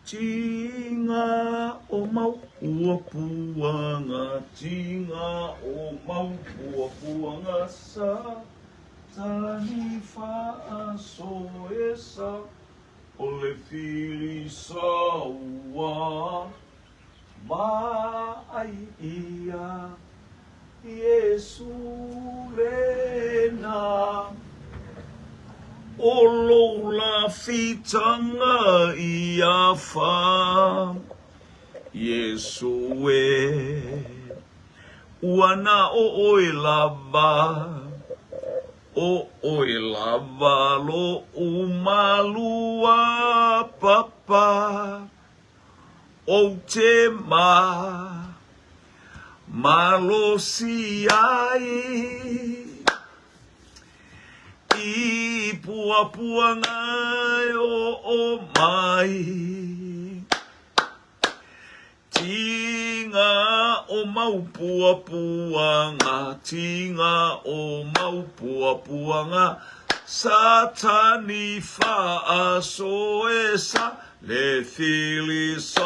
Tinga o Maupuapuaga, tinga o Maupuapuaga, sa tani faasoesa o le filisaua Vaai ia Iesu lena O lou lafitaga ia fa Iesu e Ua na o oe lava O oe lava lo'u malua papa Ou te ma malosi ai i puapuaga e oo mai. Tinga o Maupuapuaga, tinga o Maupuapuaga, Satani faasoesa le filisaua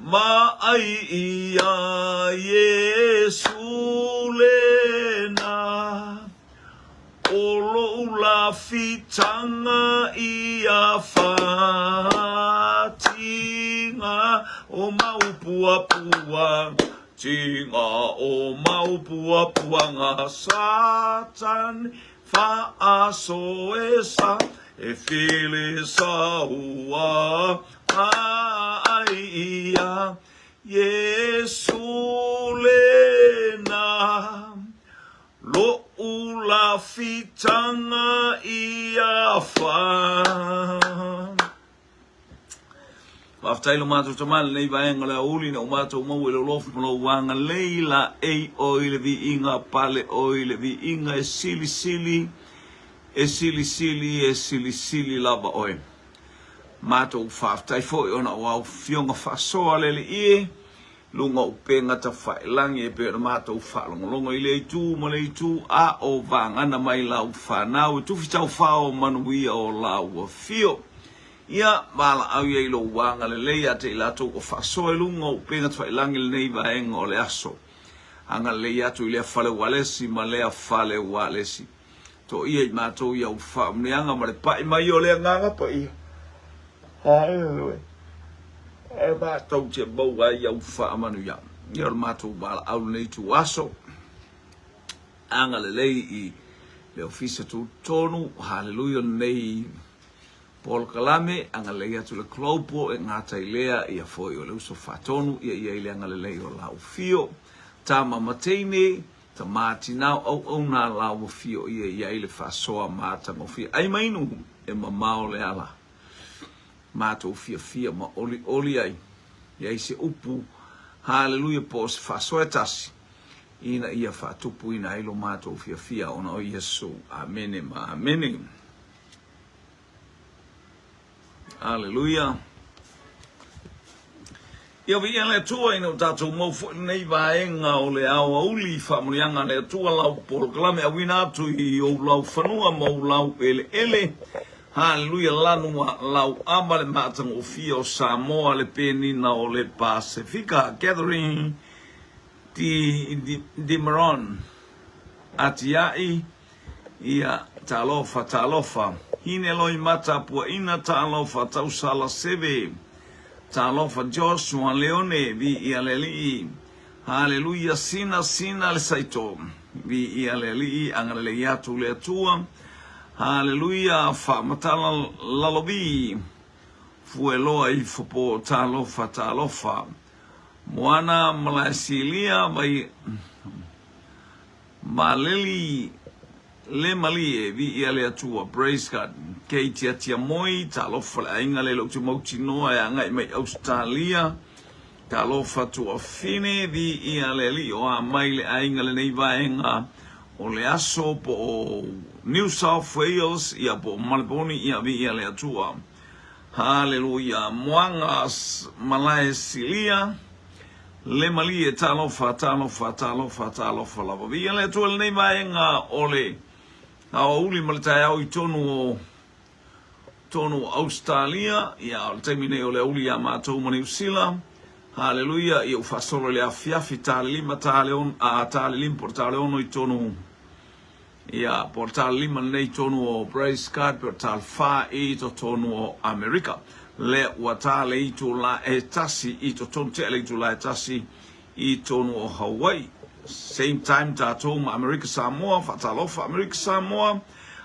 ma ai ia Iesu lena o lou lafitaga ia fatiga o Maupuapua Tinga o Maupuapuaga Satan faasoesa e filisaua ai ia Iesu lena lo'u lafitaga ia fa. Faafetai lo matou Tama i lenei vaega o le aoauli ina ua matou maua i lou alofa ma lou agalelei laei oe i le viiga, pale oe i le viiga e silisili, e silisili, e silisili lava oe. Matou faafetai foi ona o au fioga faasoa le Alii e, luga o upega tafailagi e pei ona matou faalogologo i lea itu ma lea itu a o vagana mai lau fanau e tufi taufao manuia o lau afio. Ia, valaau ia i lou agalelei ia te i latou ua faasoa i luga o upega tafailagi i lenei vaega o le aso. Agalelei atu i lea fale ualesi ma lea fale ualesi. Toia i matou i au faamanuiaga ma le pai mai o le Agaga Paia. Haleluia. E matou te maua ai au faamanuiaga. Ia o le matou valaau lenei ituaso. Agalelei i le ofisa tutotonu. Haleluia lenei Polokalame, agalelei atu le Global e gata i lea ia foi o le uso faatonu ia i ai le agalelei o lau afio. Tama ma teine, tama tina o auauna a lau afio ia i ai le faasoa matagofie. Ai ma inu e mamao le ala. Matou fiafia ma olioli ai. I ai se upu, haleluia po o se faasoa e tasi ina ia faatupuina ai lo matou fiafia ona o Iesu. Amene ma amene. Aleluia. Ia viia le Atua ina ua tatou mau foi lenei vaega o le aoauli i faamanuiaga a le Atua lau polokalame auina atu i ou laufanua ma ou lau eleele. Haleluia lanu a lau ava le matagofie o Samoa le penina o le Pasefika Gathering di, di, Dimaron Atia'i Ia, talofa, talofa. Hine Loimata Puaina, talofa, Tausala Seve, talofa, Joshua Leone, viia le Alii. Haleluia, sina, sina le saito. Viia le Alii, agalelei atu le Atua. Haleluia, faamatala lalovi. Fueloa ifo po, talofa, talofa. Moana Malaesilia, vai... Maleli le malie viia le Atua praise God kei tiatia moi talofa le aiga le lou te mautinoa e agai mai Australia talofa tuafine viia le Alii o a mai le aiga lenei vaega o le aso po o New South Wales ia po o Maleponi ia viia le Atua Haleluia Moaga Malae Silia Le malie, talofa, talofa, talofa, talofa lava. Viia le Atua i lenei vaega o le aoauli ma le taeao i totonu o totonu o Ausetalia, ia o le taimi nei o le aoauli ia matou ma Niu Sila. Haleluia, ia ua faasolo i le afiafi ta le 5 ta le 6, a ta le 5 po o le ta le 6 i totonu ia po o le ta le 5 lenei i totonu o Praise God po o le ta le 4 i totonu o Amerika. Lea ua ta le itula e 1 i totonu, tea le itula e 1 i totonu o Hawaii. Same time tatou ma Amerika Samoa, faatalofa Amerika Samoa,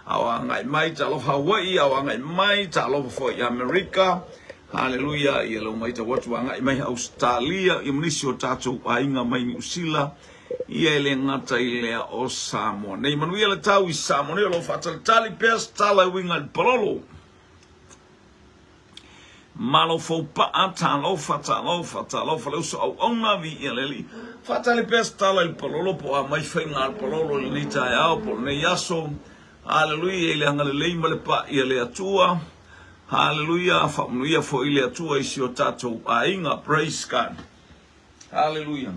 a o agai mai talofa Hawaii, a o agai mai talofa foi i Amerika. Haleluia, ia lou matau atu agai mai Ausetalia, ia ma nisi o tatou aiga mai Niu Sila, ia e le gata i lea o Samoa nei. Manuia le tau i Samoa nei, o lo o faatalitali pea se tala e uiga i le palolo. Malo fou paa, talofa, talofa, talofa le uso auauna, viia le Alii. Faatali pea se tala i le palolo po o a mai faiga a le palolo i lenei taeao po o lenei aso. Haleluia i le agalelei ma le pa'i a le Atua. Haleluia, faamanuia foi le Atua i si o tatou aiga. Praise God. Haleluia.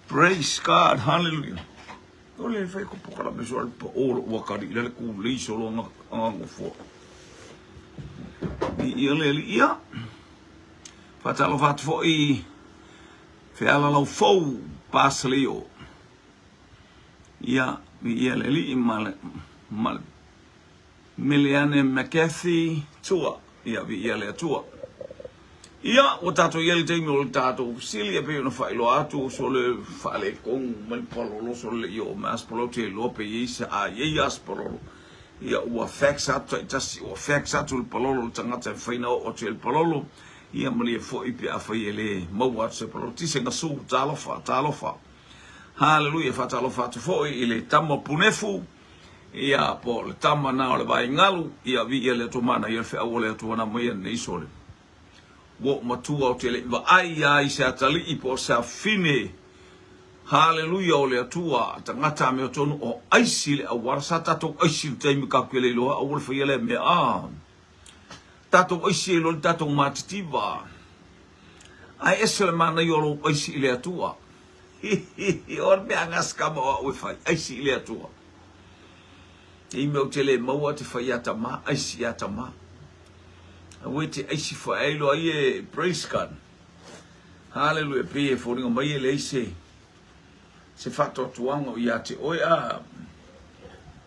Praise God, hallelujah. O le fai ko pokala me so al pa o lo wakari le ku le solo nga nga fo. I ia le ia. Fatalofa atu foi fealalau fou Pasalio. Ia, i ia le alii ma le ma le Meleane McCathy Tua, ia viia le Atua. Ia, ua tatou i ai le taimi o le tatou fesili e pei ona faailoa atu, so le faaletonu mai le palolo so le i oo mai Aso Palolo, te iloa pe i ai se a i ai Aso Palolo. Ia, ua fax atu taitasi, ua fax atu le palolo i le tagata e mafai ona oo atu i ai le palolo. Ia, malie foi pe afai e le maua atu se palolo. Tise gasu, talofa, talofa. Haleluia, faatalofa atu foi i le tama punefu. Ia, po o le tama na o le vaegalu, ia viia le Atua manaia le feau o le Atua na aumaia nei sole. Ua ou matua ou te le i vaai a i se atalii po o se afine. Haleluia o le Atua, tagata amiotonu o aisi le auala. Sa tatou aisi i le taimi tatou te le iloa aua le faia lea mea. Ah, tatou aisi ai loa le tatou matitiva. Ae ese le manaia o lou aisi i le Atua. O le mea gasikama o au e fai, aisi i le Atua. I mea ou te le maua te fai ia tama, aisi ia tama. Aua e te aisi faailoa ai e praise God. Hallelujah. Pei e foliga mai e leai se se faatuatuaga o ia te oe a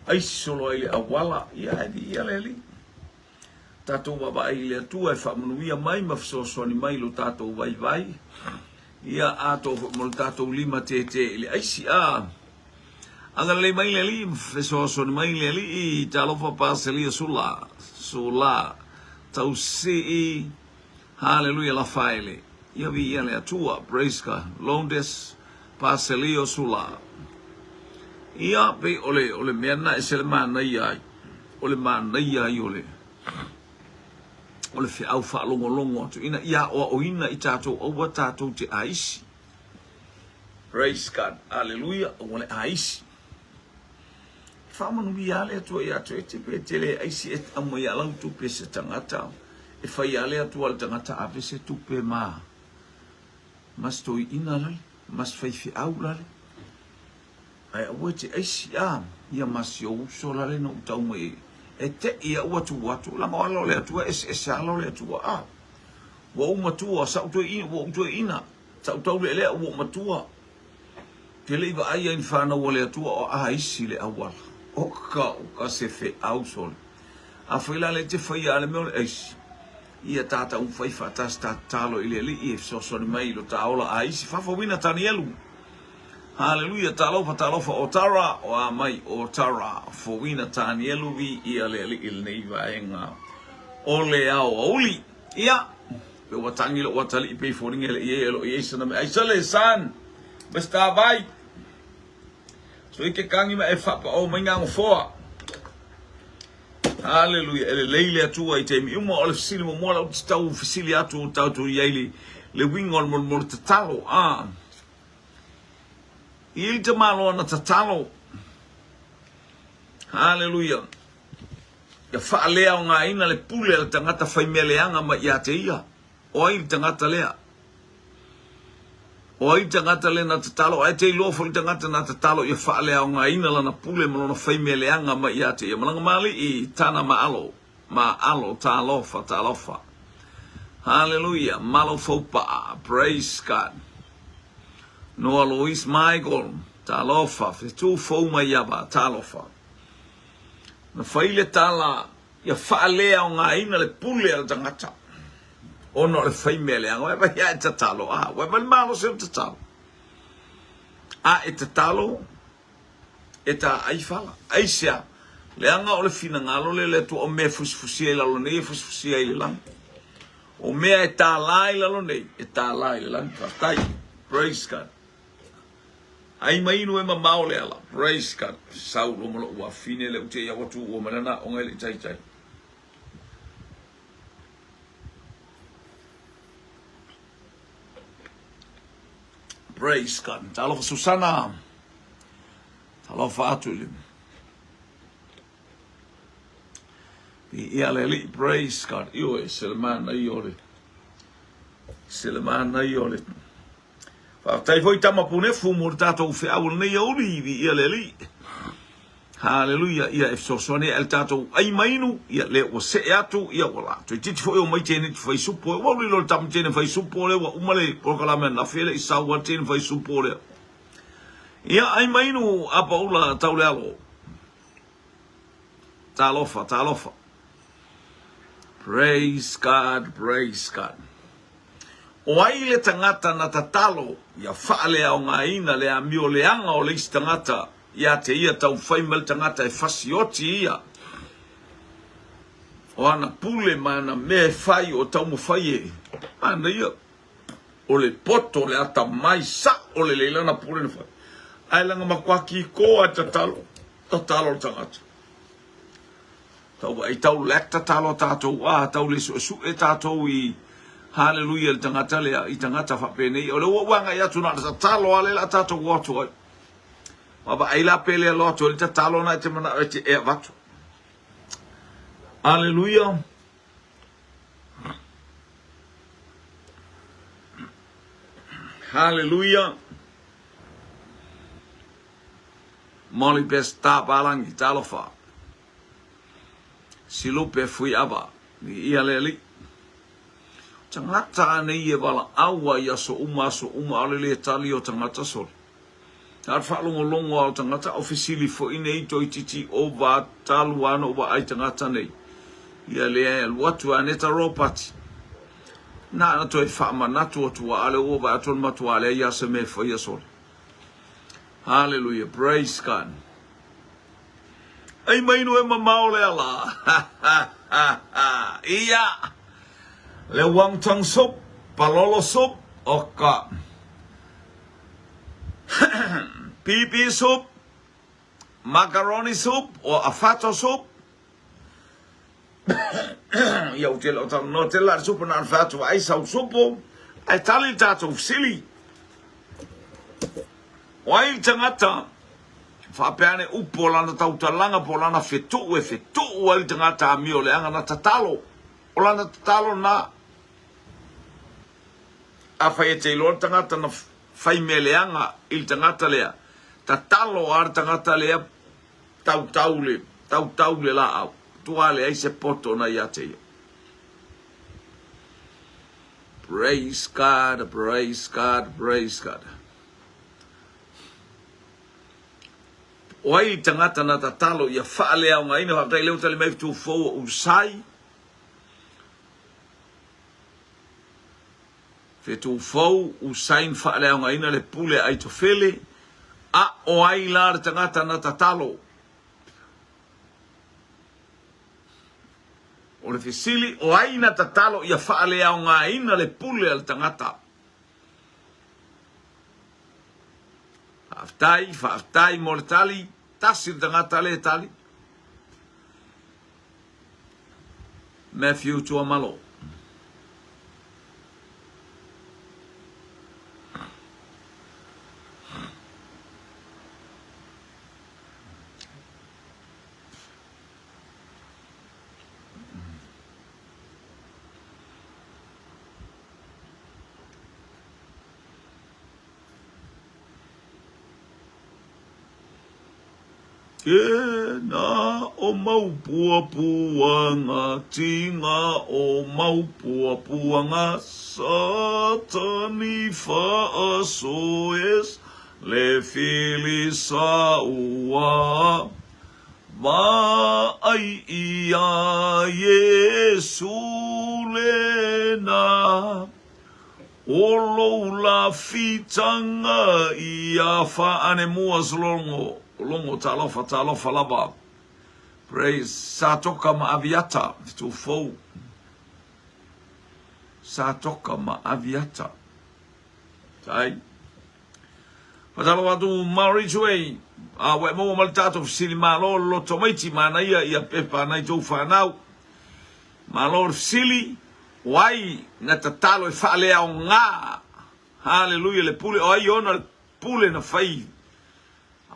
aisi solo ai le auala ia e viia le Alii. Tatou vaavaai i le Atua e faamanuia mai ma fesoasoani mai i lo tatou vaivai, ia atoa foi ma lo tatou limatētē i le aisi. A agalelei mai le Alii ma fesoasoani mai le Alii, talofa Paselia Sula, Sula, Tausii, Haleluia Lafaele, ia viia le Atua, praise God, Londes, Paselio Sula. Ia, pei o le, o le mea lena e ese le manaia ai. O le manaia ai o le o le feau faalogologo atu ina ia aoaoina i tatou aua tatou te aisi. Praise God. Hallelujah. Aua le aisi. Faamanuia le Atua ia te oe te pe te le aisi e aumai a lau tupe se tagata. E fai a le Atua le tagata ave se tupe ma ma se toeaina lale, ma se faifeau lale. Ae aua e te aisi, a, ia ma si ou uso lale na ou tau mai e teʻi au ua tu atu, laga o ala o le Atua, eseese ala o le Atua, a. Ua ou matua, sa ou toeaina, ua ou toeaina, sa ou taulealea ua ou matua. Te le i vaai ai ni whanau a le Atua o aisi le auala. O ka, o ka se feau sole. Afai la le te whaia a le mea o le aisi, ia tātou whai whaatasi tā tatalo i le Alii e fesoasoani mai i lo tā ola aisi. Fafawina Tanielu. Haleluia talofa talofa o Tara o a mai o Tara Fowina Tanielu viia le Alii i lenei vaega o le aoauli. Ia, pe ua tangi lou atalii pei foliga e le i ai e lo i ai sana mea ai sale san Mr. Vai. So i ke kangi ma e whapa o mai ngā ngofoa. Haleluia e lelei le Atua i taimi uma o le fesili muamua lau te tau fesili atu o tatou i ai le, le uiga o le molemole tatalo. Ah. I le tamaloa na tatalo. Haleluia. Ia faaleaogaina le pule a le tagata faimea leaga mai ia te ia. O ai le tagata lea? O ai le tagata lea na tatalo? Ae te iloa foi le tagata na tatalo ia faaleaogaina lana pule ma lona faimea leaga mai ia te ia. Malaga Mali'i, Tana ma Alo, ma Alo, talofa, talofa. Haleluia, Malo Faupa'a, praise God. Noa Louise Michael, talofa, fetu fou mai ava, talofa. Na fai le tala ia faaleaogaina le pule a le tagata ona o le fai mea leaga. Ua vaai a e tatalo, a ua vaai le malosi o le tatalo. A e tatalo, e taai fala. Aisea? Leaga o le finagalo lea o le Atua, o mea e fusifusia i lalo nei e fusifusia i le lagi. O mea e tālā i lalo nei, e tālā i le lagi. Faafetai. Praise God. Ai mai inu e mamao le ala. Praise God. Sau loa ma lou afine le ute ia ua tuua mai lana aoga e le i taitai. Praise God. Talofa Susana. Talofa atu i le Ia le Alii, praise God. Ioe, se le manaia o le se le manaia o le Faafetai foi Tama Punefu mo le tatou feau o lenei aoauli, viia le Alii. Haleluia, ia e fesoasoani ai le tatou ai mainu, ia lea ua see atu, ia ua la. Toeitiiti foi omai teine te fai supo, ua uli loa le tama teine fai supo lea, ua uma le polokalame ananafi e le i sau a teine fai supo lea. Ia ai mainu apaula tau le alo. Talofa, talofa. Praise God, praise God. O ai le tagata na tatalo ia faaleaogaina le amio leaga o le isi tagata ia te ia taumafai mai le tagata e fasioti ia o ana pule ma ana mea e fai o taumafai e manaia o le poto le atamai sao lelei lana pule na fai ae laga matua kiko a tatalo tatalo le tagata Tau vaai tau lack tatalo tatou a tau le suesue tatou i haleluia le tagata lea i tagata faapenei o lea ua ou agai atu na o le tatalo a lea la tatou o atu ai vaavaai la pe le alo atu ai le tatalo na e te manao e te e avatu haleluia haleluia Molly Best Tapalangi talofa Silupe Fuiava, Viia le Alii. Tagata anei e valaau ai i aso uma aso uma, aole le tali o tagata sole. Na o le faalogologo lava o tagata, o fesili foi nei toeitiiti ova talu lava ona ou vaai tagata nei. Ia lea e alu atu e Aneta Ropati. Na ona toe faamanatu atu lava, a o lea ua vaai atu o le matua leai lava se mea e faia sole. Hallelujah, praise God. Ai mai no e mamao le ala. Ia. Le wang tang soup, palolo soup, oka. Pipi soup, macaroni soup, o afato soup. Ia ou te le o talanoa tele la i le supo na o le fai atu ai sau supo ae tali le tatou fesili. O ai le tagata faapea ane upu o lana tautalaga po o lana fetuu e fetuu ai le tagata amio leaga na tatalo. O lana tatalo na. Afai e te iloa le tagata na fai mea leaga i le tagata lea, tatalo a le tagata lea Tautau le, tautau le laau, tua leai se poto na ia te ia. Praise God, praise God, praise God. O ai tagata na tatalo ia faaleaogaina faafetai lea ua tali mai fetu fou o Usai. Fetu fou Usai na faaleaogaina le pule a Aitofele, a o ai la le tagata na tatalo? O le fesili, o ai na tatalo ia faaleaogaina le pule a le tagata? Faafetai, faafetai mo le tali, tasi le tagata lea e tali. Matthew Tuamalo. Kena o Maupuapuaga Tiga o Maupuapuaga Satani faasoes le filisaua Vaai ia Iesu lena O lou lafitaga ia faanemua Logo logo talofa talofa lava Praise Satoka ma Aviata fetu fou Satoka ma Aviata Tai Fatalofa atu Maurice e a ua e maua ma le tatou fesili malo le loto maiti manaia ia pepa nai tou fanau Malo le fesili, o ai na tatalo e faaleaoga? Haleluia le pule, o ai ona le pule na fai?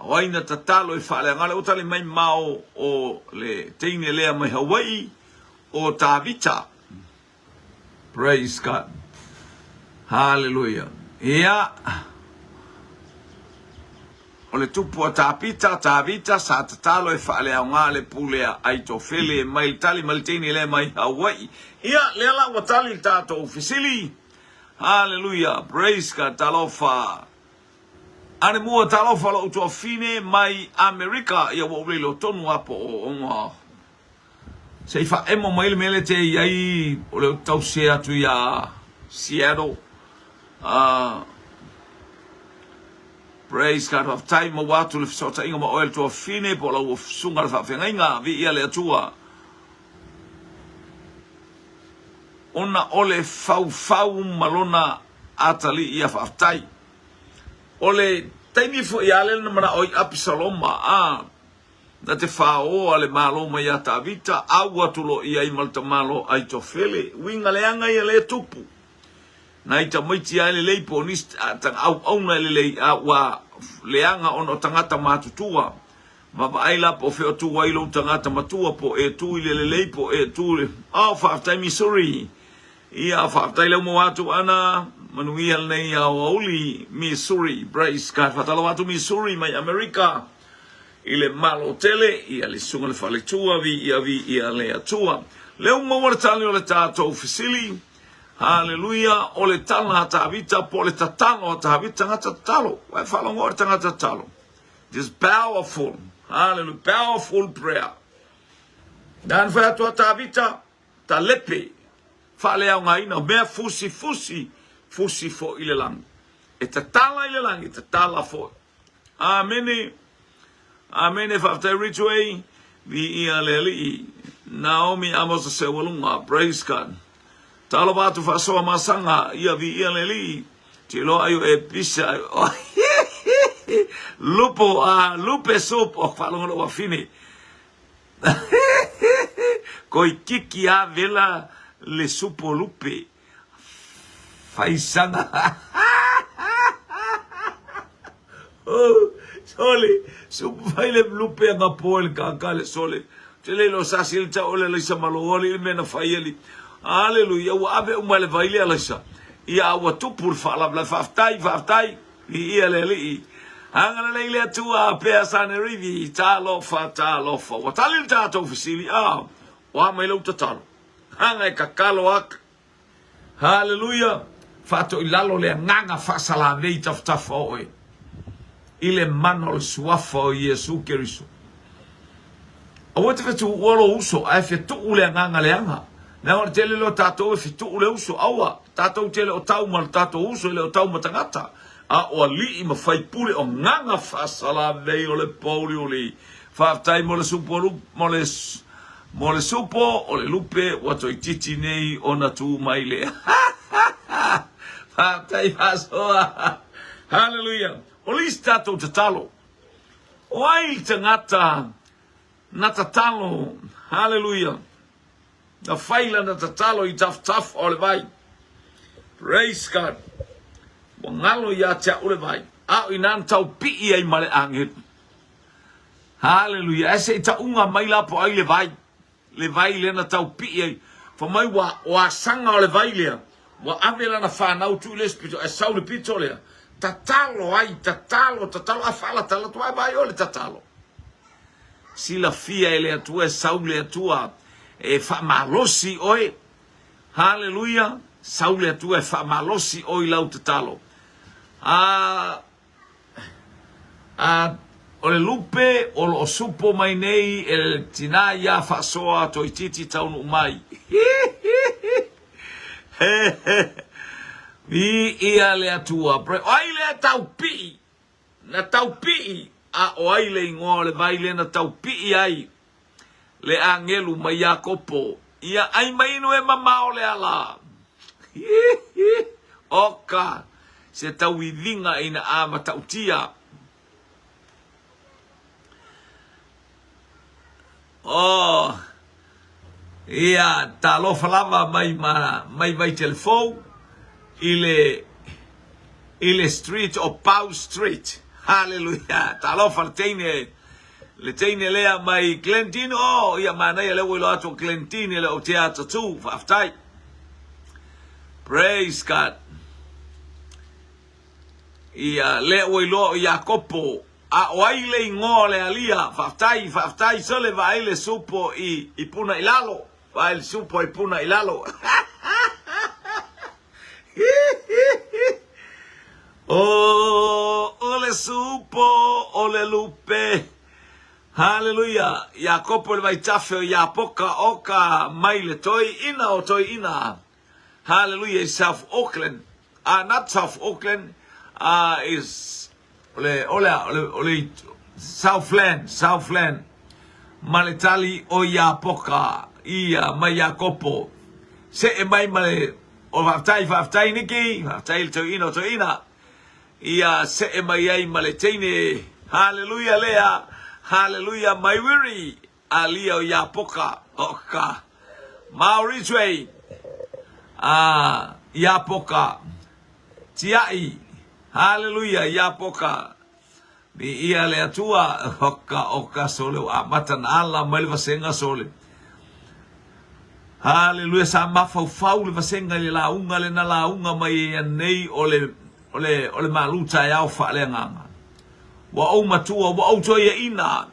O ai na tatalo e faaleaoga? Le ua tali mai mao o le teine lea mai Hawaii, o Tavita. Praise God. Haleluia. Ia. O le tupu a Tapita, Tavita, sa tatalo e faaleaoga le pule a Aitofele mai le tali mai le teine lea mai Hawaii. Ia, lea la ua tali le tatou fesili. Haleluia, praise God, talofa. Anemua talofa lou tuafine mai Amerika. Ia ua ou le iloa tonu a po o ona se i faaemo mai le mea lea te i ai o le tause atu ia Seattle. Praise God, faafetai maua atu le fesootaiga ma oe le tuafine po o lau susuga le faafeagaiga, viia le Atua. Ona o le faufau ma lona atalii ia faafetai. O le taimi foi a lea na manao ai Apisaloma a na te fāoa le Malo mai ia Tavita, au atu loa i ai ma le tamalo Aitofele. Uiga leaga ia lea tupu. Nai tamaiti lava e lelei po o nisi auauna e lelei a ua leaga ona o tagata matutua. Vaavaai la po o fea o tu ai lou tagata matua po o e tu i le lelei po o e tu i le Oh faafetai Missouri. Ia faafetai le uma atu ana manuia lenei aoauli Missouri. Praise God. Faatalofa atu Missouri mai Amerika i le Malo tele, ia le susuga le faletua, viia viia le Atua. Lea ua maua le tali o le tatou fesili. Haleluia, o le tala a Tavita po o le tatalo a Tavita, tagata tatalo. Ua e faalogo le tagata tatalo. It is powerful. Hallelujah, powerful prayer. Na fai atu a Tavita, talepe, faaleaogaina, mea fusi fusi, fusi foi i le lagi. E tatala i le lagi, tatala foi. Amene. Amene faafetai Ridgeway. Viia le Alii. Naomi Amos Seualuga. Praise God. Talofa atu faasoa masaga. Ia viia le Alii. Te iloa ai o e pisa ai. Lupo, a lupe soup. O faalogo lou afine. Koi kiki a vela le supo lupe. Faisaga. Oh, sole, supu fai le lupe anga po le kaka le sole. Te le lo sasi le tau le laisa malo oli le mena fai ali. Hallelujah, ua ave uma le vai le alaisa. Ia ua tupu le faalavelave faafetai, faafetai. Viia le Alii. Agalelei le Atua, pea Sanerivi, talofa, talofa. Ua tali le tatou fesili, ah, o a mai lau tatalo. Hanga e kakalo aka. Haleluia! Faatoilalo le agaga faasalavei tafatafa o oe i le mana o le suafa o Iesu Keriso. Aua e te fetuua lou uso, ae fetuu le agaga leaga. Leaga o le tele lea o tatou e fetuu le uso. Aua, tatou te le o tau ma le tatou uso, e le o tau ma tagata, a o alii ma faipule o agaga faasalavei o le pouliuli. Faafetai mo le supo, mo le Mo le supo o le lupe ua toeitiiti nei ona tu mai le Faafetai faasoa. Hallelujah. O le isi tatou tatalo. O ai le tagata na tatalo, hallelujah, na fai lana tatalo i tafatafa o le vai. Praise God. Ua galo ia te au le vai. A o ina na tau pii ai ma le agelu. Haleluia. Ae se i tauga mai la po ai le vai. Le vai lea na tau pii ai. Fa mai ua, o asaga o le vai lea, ua ave lana fanau tuu i le isi pito, ae sau le pito lea, tatalo ai, tatalo, tatalo, a faalatala atu, ae vai o le tatalo. Silafia e le Atua e sau le Atua e faamalosi oe. Haleluia! Sau le Atua e faamalosi oe i lau tatalo. A, a, o le lupe o lo o supo mai nei e le tinā iā faasoa toeitiiti taunuu mai. Viia le Atua. O ai lea taupii? Na taupii, a o ai le igoa o le vai lea na taupii ai le agelu mai Iakopo? Ia ai mai inu e mamao le ala. Oka, se tauiviga ina a matautia. Oh, ia, talofa lava mai ma, mai Vaitelefou i le, i le street o Pau Street. Haleluia! Talofa le teine, le teine lea mai Glendene. Oh, ia manaia lea ua iloa atu o Glendene le o te atatū. Faafetai. Praise God. Ia, lea ua iloa o Iakopo. A o ai le igoa o le alia? Faafetai, faafetai, sole vaai le supo i, i Puna i lalo. Vaai le supo i Puna i lalo. Oh, o le supo, o le lupe. Haleluia. Iakopo le vaitafe o Iapoka, oka mai le toeaina o toeaina. Hallelujah i South Auckland ah not South Auckland ah is o le o le o le o le Southland Southland ma le tali o Iapoka ia mai Iakopo see mai ma le o faafetai faafetai Niki faafetai le toeaina o toeaina ia see mai ai ma le teine hallelujah lea hallelujah mai wiri Alia o Iapoka, oka. Maori Ridgeway, a Iapoka. Tiaʻi, haleluia, Iapoka. Viia le Atua, oka, oka, sole ua amata na ala mai le vasega sole. Haleluia, sa mafaufau le vasega i le lauga le na lauga mai ai anei o le, o le, o le malu taeao faaleagaga. Ua ou matua, ua ou toeaina.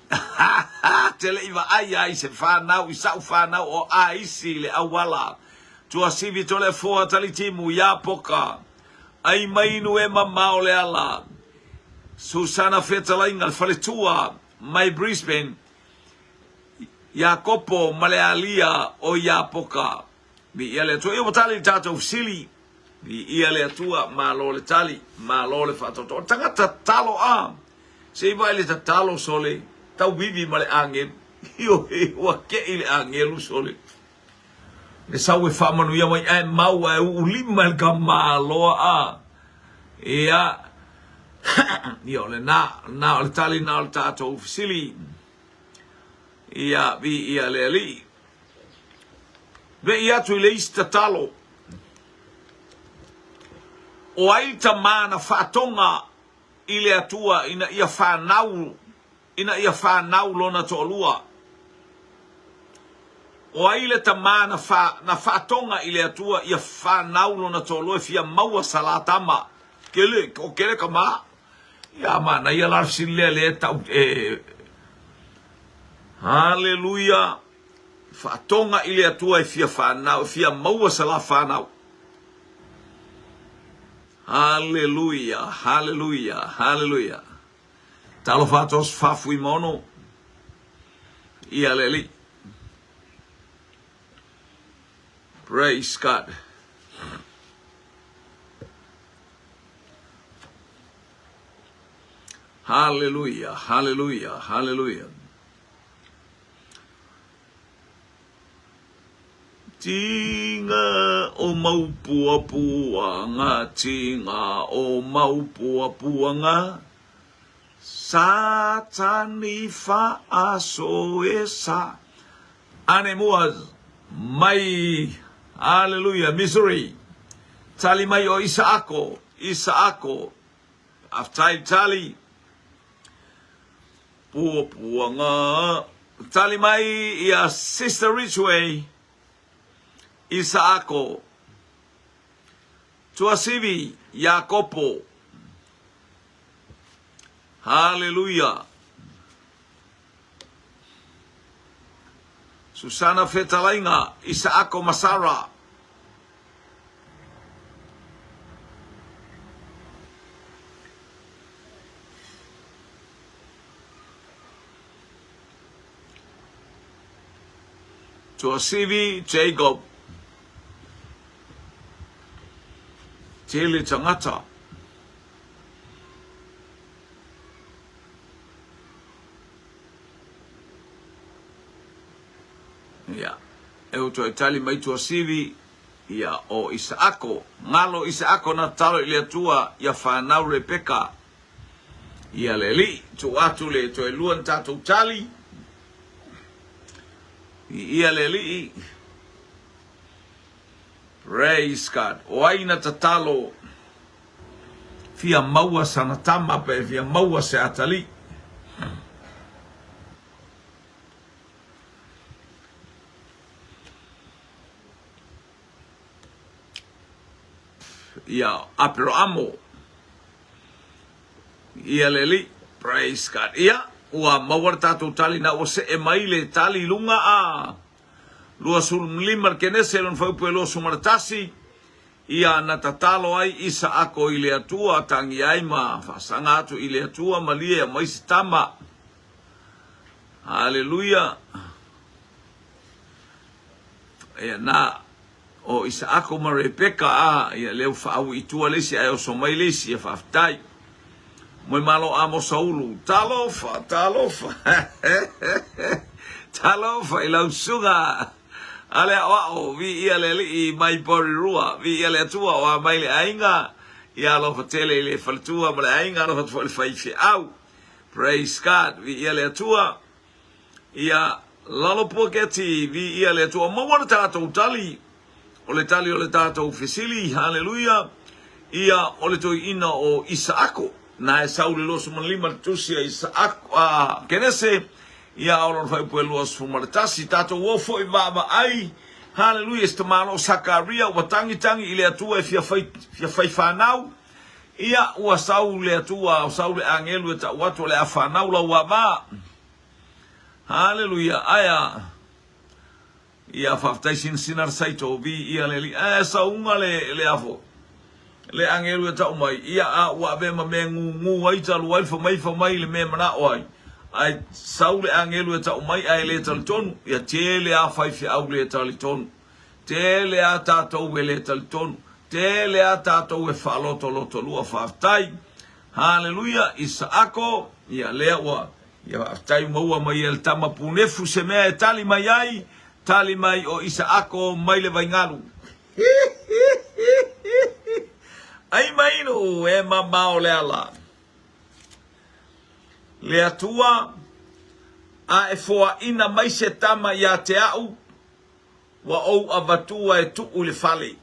Te le i vaai ai se whanau i sa'u whanau o aisi le auala. Tuasivi Toleafoa Talitimu Iapoka ai mai inu e mamao le ala. Susana Fetalaiga le faletua mai Brisbane Iakopo ma le alia o Iapoka. Viia le Atua. Ia ua tali le tatou fesili. Viia le Atua, malo le tali, malo le faatoatoa. O le tagata tatalo a, se i vaai le tatalo sole, tauivi ma le agelu. Ioe, ua kei le agelu sole. Le sau e faamanuia mai ae mau ae uulima i le tamaloa a. Ia, ia o lena, na o le tali na o le tatou fesili. Ia, viia le Alii. Vei atu i le isi tatalo. O ai tamā na faatoga i le Atua ina ia fanau, ina ia fanau lona toalua? O ai le tamā na, fa, na faatoga i le Atua ia fanau lona toalua e fia maua sa la tama? Kele, o kele kamā. Ia manaia la le fesili lea lea e tau e Haleluia! Faatoga i le Atua e fia fanau, e fia maua sa la fanau. Haleluia, haleluia, haleluia. Talofa atu aso Fafuimaono. Ia le Alii. Praise God. Haleluia, haleluia, haleluia. Tinga o Maupuapuaga, tinga o Maupuapuaga, Satani faaso e sa. Ane mua mai, haleluia, Missouri. Tali mai o Isaako, Isaako. Faafetai tali. Puapuaga. Tali mai ia Sister Ridgeway, Isaako. Tuasivi, Iakopo. Haleluia. Susana Fetalaiga, Isaako ma Sara. Tuasivi Jacob. Tele tangata. Ia, e o toe tali mai Tuasivi, ia, o Isaako, ngalo Isaako na tatalo i le Atua ia whanau Rebeka. Ia le Alii, tuu atu le toe lua na tatou tali. Ia le Alii. Praise God. O ai na tatalo fia maua sana tama pe fia maua se atalii. Ia Aperoamo. Ia le Alii. Praise God. Ia, ua maua le tatou tali na ua see mai le tali i luga a 25 le Kenese lona fuaiupu e 21. Ia na tatalo ai Isaako i le Atua, tangi ai ma faasaga atu i le Atua, malie e aumai se tama. Haleluia. Ia na o Isaako ma Rebeka a ia lea ua faaui i tua le isi ae oso mai le isi, ia faafetai. Moe malo Amosa Ulu. Talofa, talofa. Talofa i lau susuga a le aoao, viia le Alii mai Porirua, viia le Atua o a mai le aiga, ia alofa tele i le faletua ma le aiga, alofa atu foi i le faifeau. Praise God, viia le Atua. Ia, lalo puaketi, viia le Atua. Maua le tatou tali, o le tali o le tatou fesili, haleluia, ia, o le toeaina o Isaako, na e sau le 25 le tusi a Isaako, a Kenese, ia, o lona fuaiupu e 21. Tatou o foi vaavaai, haleluia, i se tamaloa o Sakaria, ua tagitagi i le Atua e fia fai, fia fai fanau, ia, ua sau le Atua, ua sau le agelu e tau atu o le a fanau lau ava. Haleluia, ae a? Ia faafetai sinasina le saito vi ia le alii ae sauga le le afo le agelu e tau mai ia a ua ave ma mea gugu ai talu ai fa mai fa mai le mea manao ai ae sau le agelu e tau mai ae le talitonu ia tele a faifeau le talitonu tele a tatou e le talitonu tele a tatou e faalotolotolua faafetai Haleluia Isaako ia lea ua Ia faafetai maua mai e le tama punefu se mea e tali mai ai, tali mai o Isaako mai le vaigalu. Ai mai nu e mamao le ala. Le Atua, a e foaina mai se tama ia te a'u, ua ou avatua e tuu i le fale,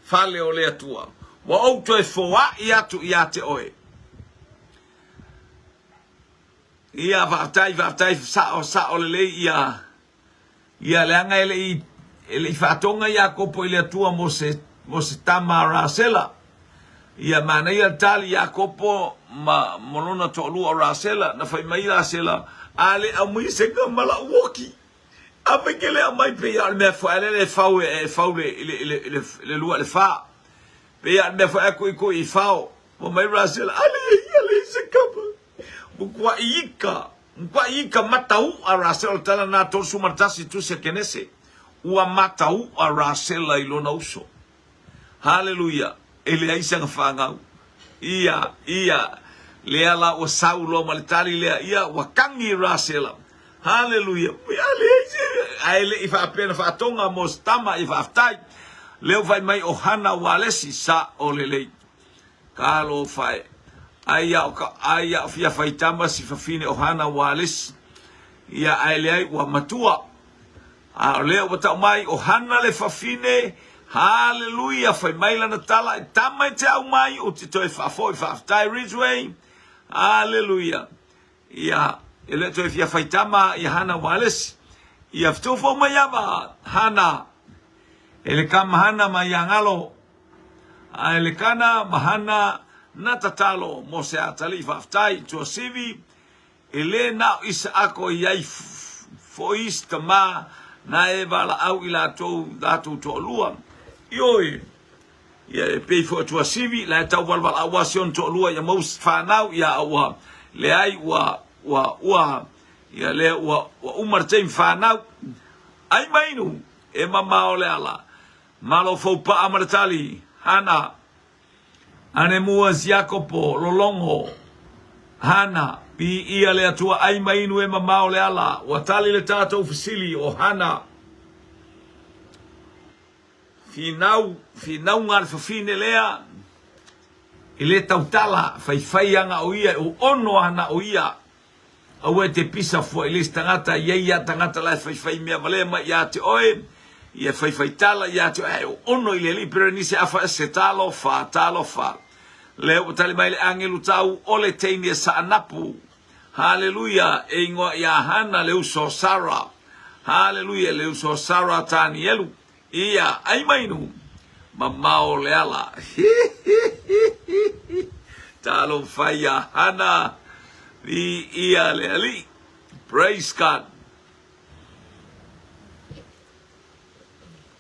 fale o le Atua. Ua ou toe foai atu ia te oe. Ia faafetai faafetai sao sao lelei ia ia leaga e lei e lei faatoga Iakopo i le Atua mo se mo se tama a Rasela. Ia manaia le tali Iakopo ma mo lona toalua o Rasela na fai mai Rasela a le aumai se kama la'u oki. A fai ke le aumai pei a o le mea foi a lele e fau e fau le le le le lua le fa. Pei a o le mea foi a kuikui i fao. Fai mai Rasela, Ale, ale se kama. Mukuaʻi ika, mukuaʻi ika matauʻa Rasela, o le tala lena 31 tusi a Kenese. Ua matauʻa Rasela i lona uso. Haleluia, e leai sana fanau. Ia, ia, lea la ua sau loa ma le tali lea, ia, ua kagi Rasela. Haleluia, ale, ae le i faapea na faatoga mo se tama, ia faafetai. Lea ua fai mai o Hana Walesi, sa o lelei. Talofa e. Ai a o ka, ai a o fia faitama si fafine o Hana Walesi. Ia ae leai ua matua. A o lea ua tau mai o Hana le fafine, haleluia, fai mai lana tala, e tama e te au mai, ou te toe faafoi, faafetai Ridgeway, haleluia. Ia, e le toe fia faitama ia Hana Walesi. Ia fetofou mai ava Hana, e le kama Hana ma ia ngalo. A Elekana ma Hana na tatalo mo se atalii faafetai i Tuasivi, e le na o Isaako i ai foi isi tama. Na e valaau i latou latou toalua. Ioe, ia e pei foi o Tuasivi, la e tau valevalaau lava si ona toalua ia maua se fanau, ia a ua leai ua, ua, ua, ia lea ua, ua uma le taimi fanau. Ai ma inu, e mamao le ala. Malo fou paa ma le tali, Hana. Ane mua Siakopo, lologo, Hana, Viia le Atua ai ma inu e mamao le ala. Ua tali le tatou fesili, o Hana. Finau, finauga a le fafine lea, e le tautala, faifai ana o ia, e ono ana o ia. Aua e te pisa fua i le isi tagata, e i ai lava tagata la e faifai mea valea mai ia te oe, ia e faifai tala ia te oe, ae ono i le Alii Perenise afa ese talofa, talofa. Lea ua tali mai le agelu tau o le teine e saanapu. Haleluia, e igoa ia Hana le uso o Sara. Haleluia, le uso o Sara Tanielu. Ia, ai mai nu, mamao le ala. Talofa ia Hana, viia le Alii. Praise God.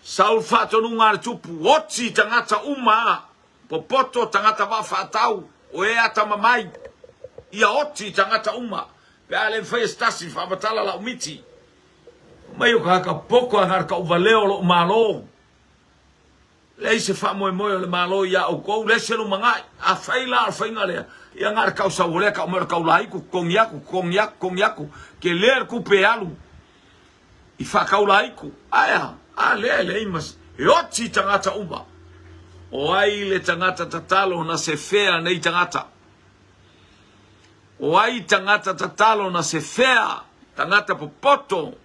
Sau le faatonuga a le tupu, oti tagata uma, popoto tagata vaa faatau, o e atamamai, ia oti tagata uma, pe a le mafai e se tasi faamatala lau miti. Mai o ka haka poko a ka uvaleo o loʻu Malo. Leai se faamoemoe o le Malo iā ʻoukou, leai se lumanai. Afai la o le faiga lea, ia na o le kau sauolea kau mai o le kau lāiku, totogi aku, totogi aku, totogi aku, tele le tupe e alu i faakau lāiku. Ae a? A lea e leai ma se, e oti tagata uma. O ai le tagata tatalo na se fea nei tagata? O ai tagata tatalo na se fea, tagata popoto,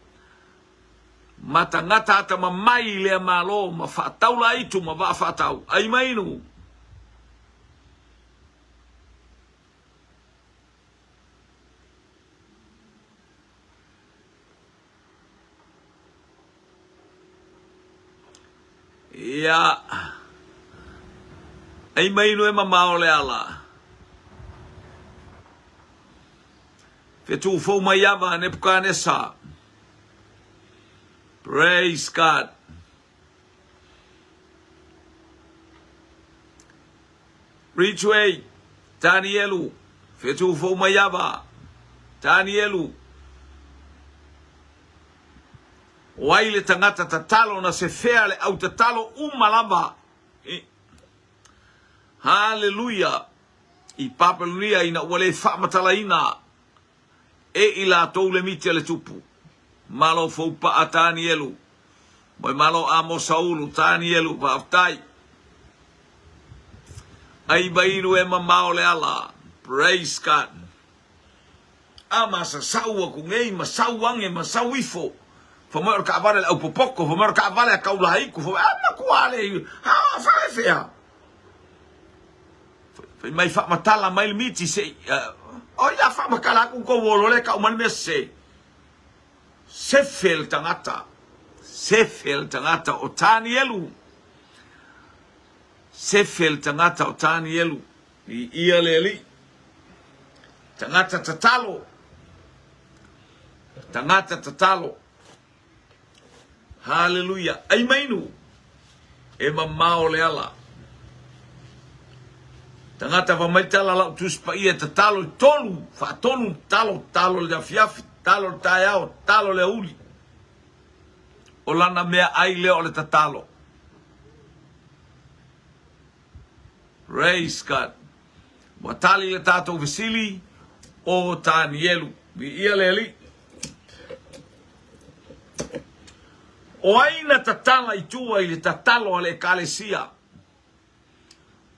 ma tagata atamamai i lea Malo ma faataula aitu ma vaa faatau, ai ma inu. Ia, ai mai inu e mamao le ala. Fetu fou mai ava Nebukanesa. Praise God. Ridgeway, Tanielu, fetu fou mai ava, Tanielu. O ai le tagata tatalo na se fea le au tatalo uma lava. Haleluia! I Papelonia ina ua le faamatalaina e i latou le miti a le tupu. Malo fou paa Tanielu. Moe malo Amosa Ulu, Tanielu, faafetai. Ai mainu e mamao le ala. Praise God. A masasau aku nei, masau ange, masau ifo. Fa mai o le kaavale le aupopoko, fa mai o le kaavale a kaulaiku, fa mai, a makua le, ha, fa e fea. Fai mai faamatala mai le miti se i, uh, o ia faamatala aku kou olo le kau mai le mea se. Sefe le tagata, sefe le tagata o Tanielu. Sefe le tagata o Tanielu. I ia le alii. Tagata tatalo. Tagata tatalo. Haleluia. Ai mainu. E mamao le ala. Tagata fa mai tala lau tusi paia e tatalo i tolu, faatolu, talo, talo le afiafi, talo le taeao, talo le auli. O lana mea ai lea o le tatalo. Praise God. Ua tali le tatou fesili o Tanielu. Viia le Alii. O ai na tatala i tua i le tatalo a le Ekalesia?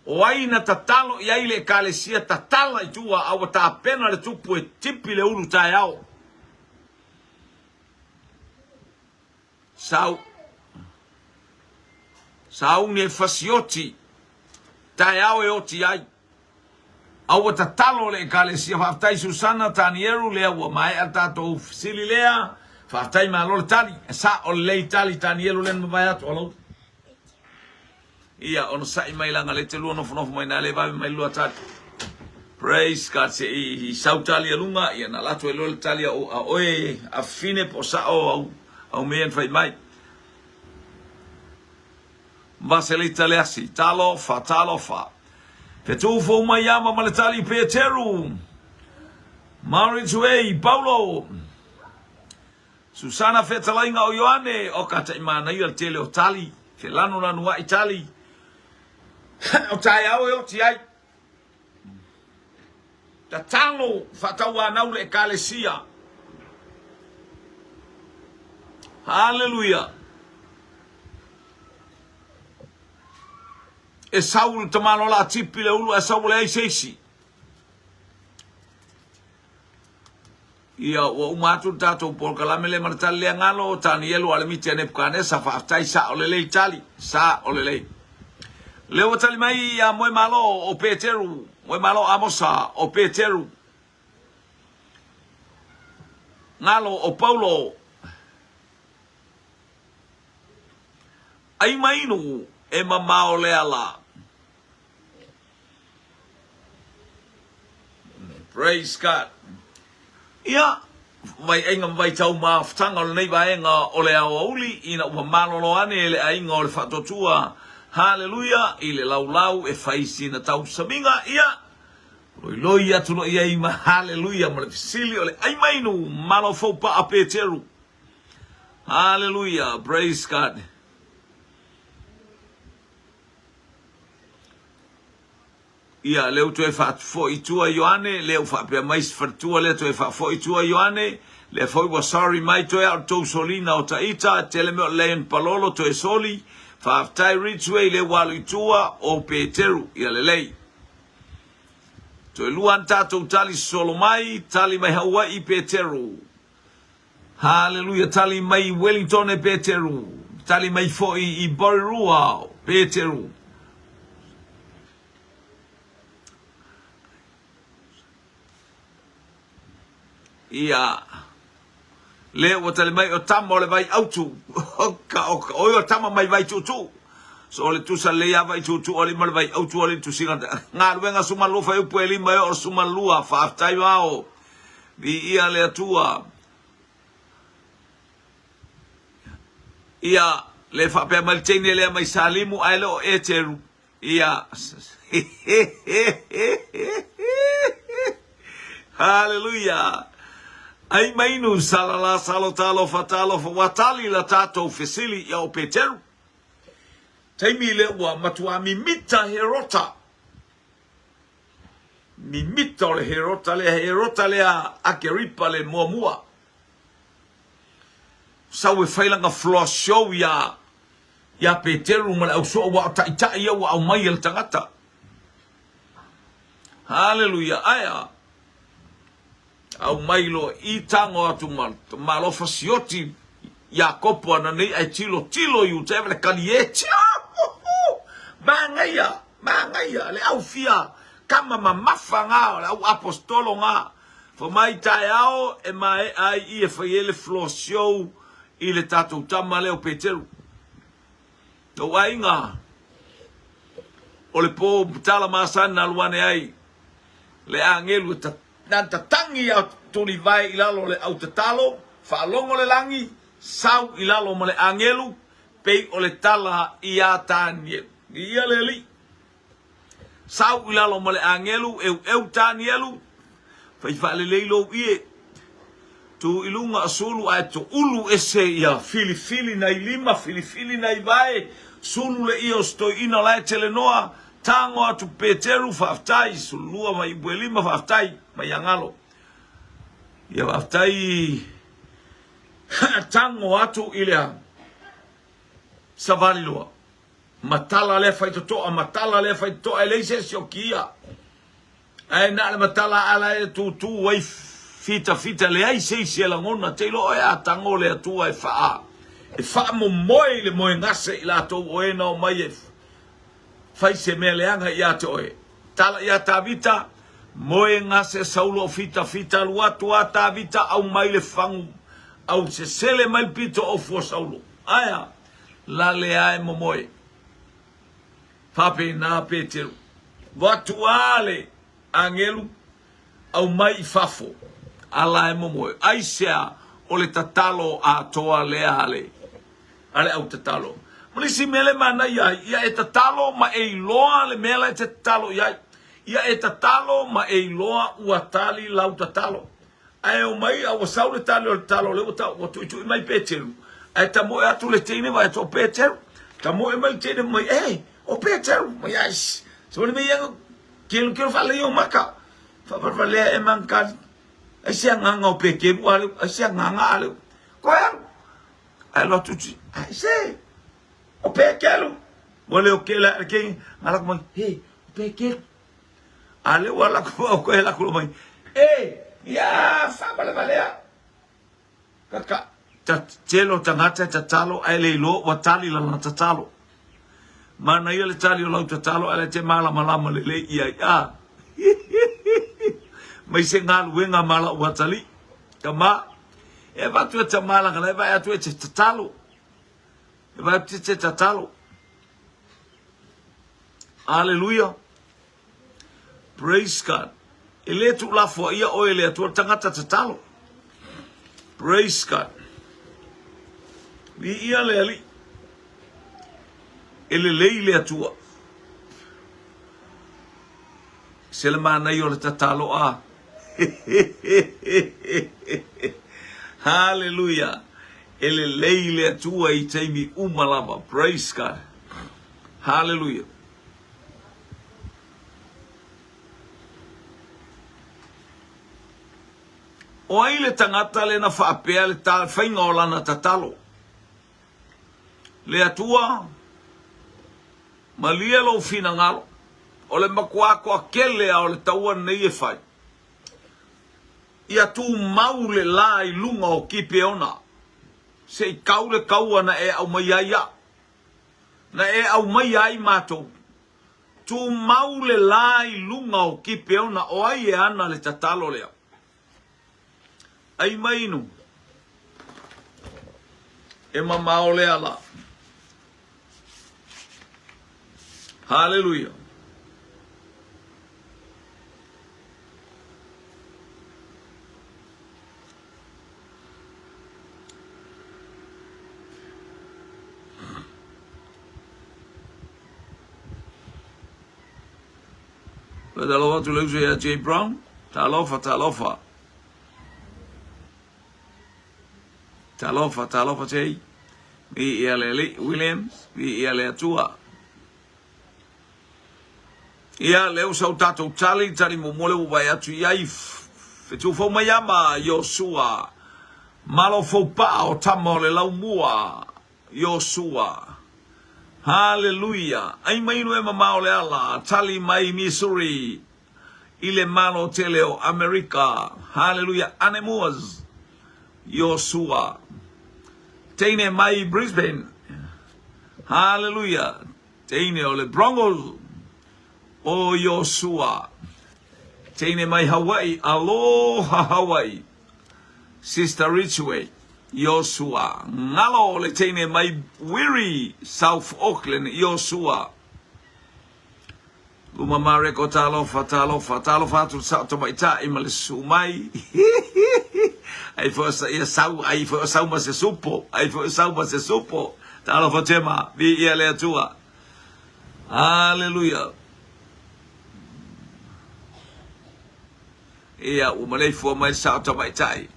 O ai na tatalo i ai le Ekalesia tatala i tua a ua tapena le tupu e tipi le ulu taeao? Sau Sauni e fasioti, taeao e oti ai. A ua tatalo le Ekalesia, faafetai Susana Tanieru, lea ua maea le tatou fesili lea. Faafetai malo le tali, e sao lelei tali Tanieru lea na mavae atu. Alo. Ia, ona sa'i mai laga le te lua nofonofo mai na le vave mai lua tali. Praise God, se i, i sau tali a lunga, ia na lato e loa le tali a, a oe a fine po sao au. Haumea na fai mai. Vaselita le asi. Talofa, talofa. Fetu fou mai ama ma le tali Peteru. Mauri Tuei, Paulo. Susana fetalaiga o Ioane, o ka taimanaia le tele o tali, felanulanuai tali, o taeao e oti ai. Tatalo faatauanau le Ekalesia. Haleluia. E sau le tamaloa la tipi le ulu ae sau ua leai se isi. Ia, ua uma atu le tatou polokalame lea ma le tali lea galo o Tanielu Alemiti a Nepukanesa, faafetai sao lelei tali, sao lelei. Lea ua tali mai ia Moemalo o Peteru, Moemalo Amosa o Peteru, galo o Paulo, ai mainu e mamao le ala. Praise God. Ia, vaiaiga ma vaitau mafutaga o lenei vaega o le aoauli ina ua malolo ane e le aiga o le faatuatua, haleluia, i le laulau e fai sina tausamiga, ia, loiloi atu loa i ai ma haleluia ma le fesili o le ai mainu malo fou paa Peteru. Haleluia, praise God. Ia, lea ua toe faafoi i tua Ioane, lea ua faapea mai si faletua lea toe faafoi i tua Ioane, lea foi ua sorry mai toe a o le tou solina o Taita, tele mea o le Lion Palolo toe soli, faafetai Ridgeway lea ua alu i tua o Peteru, ia lelei. Toe lua ana tatou tali sosolo mai, tali mai Haua'i Peteru. Haleluia tali mai i Wellington e Peteru, tali mai foi i Porirua Peteru. Ia, lea ua tali mai o tama o le vai autu, oka oka, oi o tama mai vai tuutuu. So o le tusa lelei a vai tuutuu ali ma le vai autu ali tusiga. Galuega sumalua fai upu e lima e o sumalua, faafetai mao. Viia le Atua. Ia, le faapea mai le teine lea mai Salimu, ae le o Eteru. Ia, Haleluia. Ai mainu salala salo talofa talofa ua tali la tatou fesili ia o Peteru. Taimi lea ua matua mimita Herota. Mimita o le Herota lea, Herota lea Akeripa le muamua. Sau e fai lana floor show ia ia Peteru ma le ausoa ua o taitai ia ua aumai e le tagata. Haleluia. Aea. Aumai loa i tago atu ma malofa sioti Iakopo ana nei ae tilo tilo i uta le kalieti. Manaia, manaia le au fia kama mamafa nga o le au apostolo nga. Fa mai taeao e maea ai i e fai ai le floor show i le tatou tama lea o Peteru. Lou aiga o le po tala masani na alu ane ai le agelu e na tatangi a tulivae i lalo o le autatalo, faalogo le lagi, sau i lalo ma le agelu, pei o le tala iā Tanielu. Ia le Alii. Sau i lalo ma le agelu, eueu Tanielu, fai faalelei lou ie, tu i luga o sulu ae toulu ese ia filifili nai lima, filifili nai vae, sulu le ie o se toeaina la e telenoa, Tago atu Peteru, faafetai, sulua mai Uelima, faafetai, mai Agalo. Ia faafetai tago atu i le savali loa. Matala lea faitotoa, matala lea faitotoa, e leai se isi o kia. Ae na o le matala ala e tūtū ai fitafita, leai se isi e lagona, te iloa oe a tago le Atua e faa, e faamomoe i le moegase i latou o e na omai e fai se mea leaga ia te oe. Tala ia Tavita, moe gase Saulo o fitafita alu atu a Tavita aumai le fagu au sesele mai le pito o fua Saulo. Aea, lale a e momoe. Faapena Peteru. Vatu a le agelu aumai i fafo ala e momoe. Aisea? O le tatalo atoa lea a le, a le au tatalo. Ma le isi mea le manaia ai, ia e tatalo ma e iloa le mea la e te tatalo i ai. Ia e tatalo ma e iloa ua tali lau tatalo. Ae omai a ua sau le tali o le tatalo lea ua tau, ua tuitui mai Peteru. Ae tamoe atu le teine vaai atu o Peteru. Tamoe mai le teine mai, e, o Peteru. Mai ai, se mea ia kelu kelu faalei o maka. Faavalevalea e mangkali. Ai se agaga o Peteru a leu, ai se agaga a leu. Koe alu. Ae alu atu ti, ai se, o Peteru. Ua leo kela le kei, ngalako mai, he, o Peteru. A lea ua lako o koe lako mai, e, ia, faavalevalea. Kaka, ta tele o tagata e tatalo ae le iloa ua tali lana tatalo. Manaia le tali o lau tatalo ae le te malamalama lelei i ai. A. Mai se galuega ma lau atalii. Tama, e avatu e tama langa la e vaai atu e te tatalo. E vaai atu e te tatalo. Aleluia. Praise God. E le tuulafoaia oe e le Atua le tagata tatalo. Praise God. Viia le Alii. E lelei le Atua. Se le manaia o le tatalo a. Hallelujah. E lelei le Atua i taimi uma lava. Praise God. Hallelujah. O ai le tagata lea na faapea le faiga o lana tatalo? Le Atua, malie lou finagalo, o le matua toatele lava o le taua lenei e fai, ia tumau le la i luga o Kipeona, se i kau le kaua na e aumaia ai au. Na e aumaia ai matou. Tumau le la i luga o Kipeona, o ai e ana le tatalo lea? Ai mai inu, e mamao le ala. Haleluia. Faatalofa atu le uso ia Jay Brown. Talofa, talofa. Talofa, talofa Jay. Vi ia le alii Williams, vi ia le Atua. Ia, lea ua sau tatou tali, tali muamua lea ua vaai atu i ai, fetu fou mai ama Iosua, malo fou paa o tama o le laumua, Iosua. Haleluia! Ai mai inu e mamao le ala, tali mai Missouri i le malo tele o Amerika. Haleluia! Ane Moores, Iosua. Teine mai Brisbane. Haleluia! Teine o le Broncos o Iosua. Teine mai Hawaii, aloha Hawaii. Sister Ridgeway, Iosua. Ngalo le teine mai Wiri, South Auckland, Iosua. Luma Mareko, talofa, talofa, talofa atu le sao tamaitai ma le susu mai. Ai foi ia sau, ai foi sau ma se supo, ai foi sau ma se supo. Talofa Tema, viia le Atua. Haleluia. Ia, ua maleifua mai le sao tamaitai.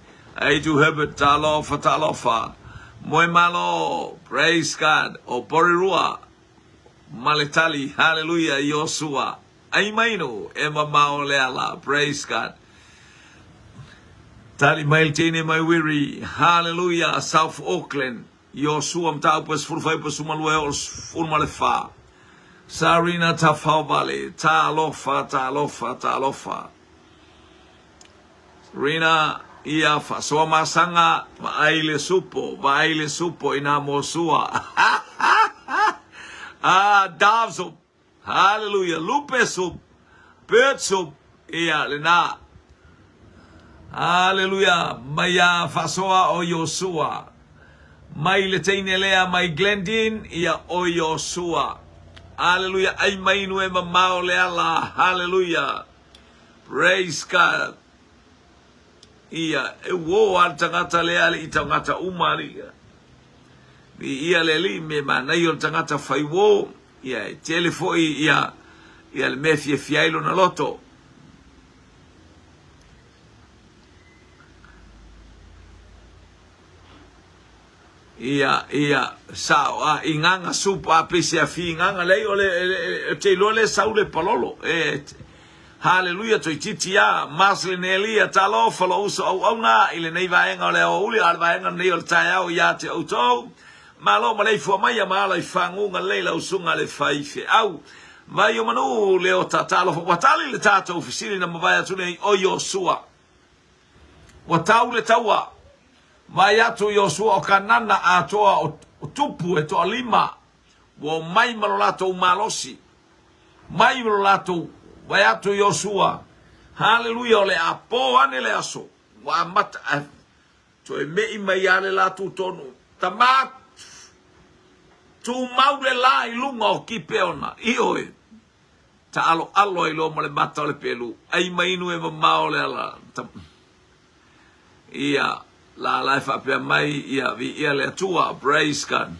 Ei tu Herbert, talofa, talofa. Moe malo, praise God, o Porirua, ma le tali, haleluia, Iosua. Ai mainu, e mamao le ala, praise God. Tali mai le teine mai Wiri, haleluia, South Auckland, Iosua mataupu e 14 12 e oo i le 14. Sarina Tafaovale, talofa, talofa, talofa. Rina, ia faasoa masaga, vaai le supo, vaai le supo i nā mosua. Ah, dove soup, hallelujah, lupe soup, bird soup, ia lena. Hallelujah, mai a faasoa o Iosua. Mai le teine lea mai Glendene, ia o Iosua. Hallelujah, ai mai inu e mamao le ala, hallelujah. Praise God. Ia, e uō a le tagata lea alii tagata uma alii. Viia le Alii me manaia o le tagata fai uō, ia e tele foi ia ia le mea e fiafia ai lona loto. Ia, ia, sao, a, igaga sup a pese a fi igaga, leai, o le, e, te iloa le sau le palolo, e, haleluia, toeitiiti a, Maslin Elia, talofa lou uso auauna i lenei vaega o le aoauli, a o le vaega lenei o le taeao ia te outou, malo maleifua mai a ma ala i faguga lelei lau susuga le faifeau. Vai o manu, Leota, talofa, ua tali le tatou fesili na mavae atu nei o Iosua. Ua tau le taua, vaai atu Iosua o Kanana atoa o tupu e toalima, ua omai ma lo latou malosi, mai ma lo latou, vaai atu Iosua, haleluia, o le a po ane le aso, ua amata, ae toe me'i mai lava le la tutonu, tama, tumau le la i luga o Kipeona, ioe. Taaloalo ai loa ma le mata o le pelu, ai ma inu e mamao le ala. Ia, la la e faapea mai, ia, viia le Atua, praise God.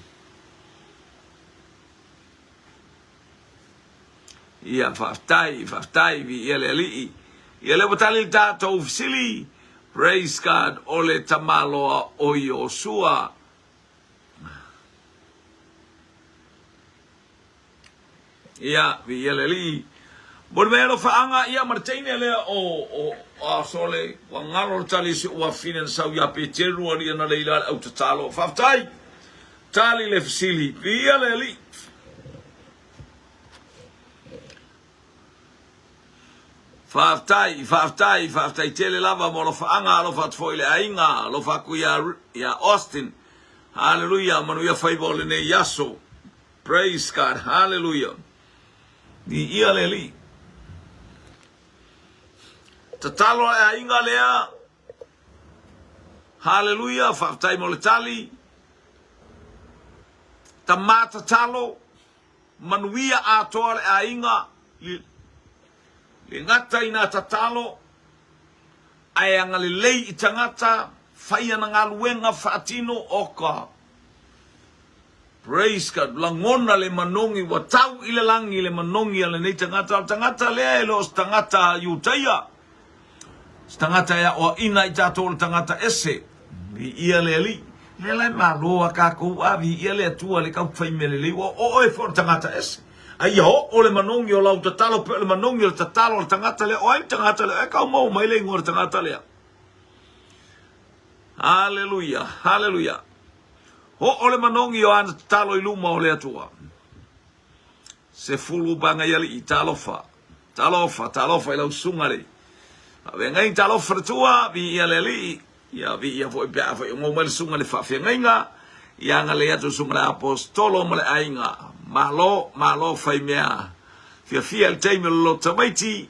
Ia, faafetai, faafetai, viia le Alii. Ia, lea ua tali le tatou fesili, praise God, o le tamaloa o Iosua. Ia, viia le Alii. Momoli mai alofaaga, ia, ma le teine lea o, o, o sole, ua galo le tali a si ou afafine na sau ia Peteru, alii ana leila le au tatalo. Faafetai! Tali le fesili. Viia le Alii. Faafetai, faafetai, faafetai tele lava mo alofaaga, alofa atu foi i le aiga, alofa atu ia, ia Austin. Haleluia, manuia faiva o lenei aso. Praise God, hallelujah. Viia le Alii. Tatalo a le aiga lea. Hallelujah, faafetai mo le tali. Tama tatalo, manuia atoa le aiga, le gata i nā tatalo, ae agalelei i tagata, fai ana galuega faatino o ka Praise God, lagona le manogi ua tau i le lagi le manogi a lenei tagata. O le tagata lea e le o se tagata Iutaia, se tagata e aoaina i tatou o le tagata ese. Viia le Alii. Lea la e malo a tatou, a viia le Atua le tau fai mea lelei, ua o oe foi o le tagata ese. A ia oo le manogi o lau tatalo pei o le manogi o le tatalo a le tagata lea. O ai le tagata lea? E tau maua mai le igoa o le tagata lea. Haleluia, haleluia. Oo le manogi o ana tatalo i luma o le Atua. Sefulu Pagaialii, talofa, talofa, talofa i lau susuga le faafeagaiga, talofa le Atua, viia le Alii, ia viia foi pe a foi o ngou mai le susuga le faafeagaiga, ia agalelei atu le susuga le Aposetolo ma le aiga, malo, malo fai mea, fiafia i le taimi o le loto tamaiti,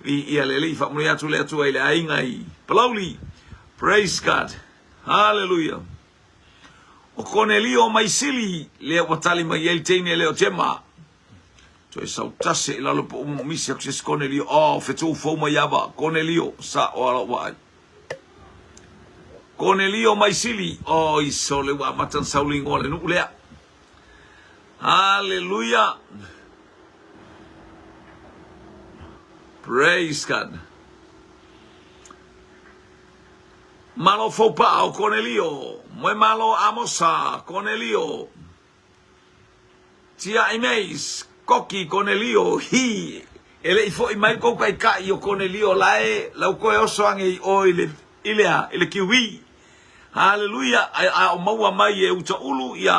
viia le Alii, faamanuia atu le Atua i le aiga i Palauli, praise God, hallelujah. O Konelio Maisili, lea ua tali mai ai le teine lea o Jema. Toe sau tasi i lalo po o misi aku se isi Konelio. Oh, fetu fou mai ava. Konelio, sa o ala ua ai. Konelio Maisili, oh, iso le ua amata na sau le ingoa le nuu lea. Hallelujah. Praise God. Malo Foupaa o Konelio, Moemalo Amosa, Konelio, Tia'i Mays, Koki Konelio, hi, e le i fo'i mai kou taitai o Konelio la e lau toe oso age i o i le, i le a, i le kiwi. Haleluia, a, a o maua mai e Utaulu, ia,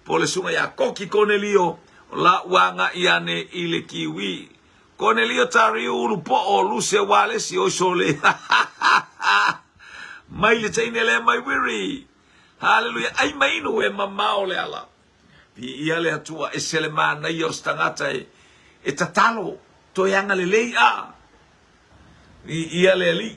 po o le susuga ia Koki Konelio, o la ua aga'i ane i le kiwi. Konelio Tariu Ulupo'o Luse Walesi oi sole Mai le teine lea mai Wiri Haleluia ai mai inu e mamao le ala Viia le Atua ese le manaia o se tagata e e tatalo toe agalelei a Viia le Alii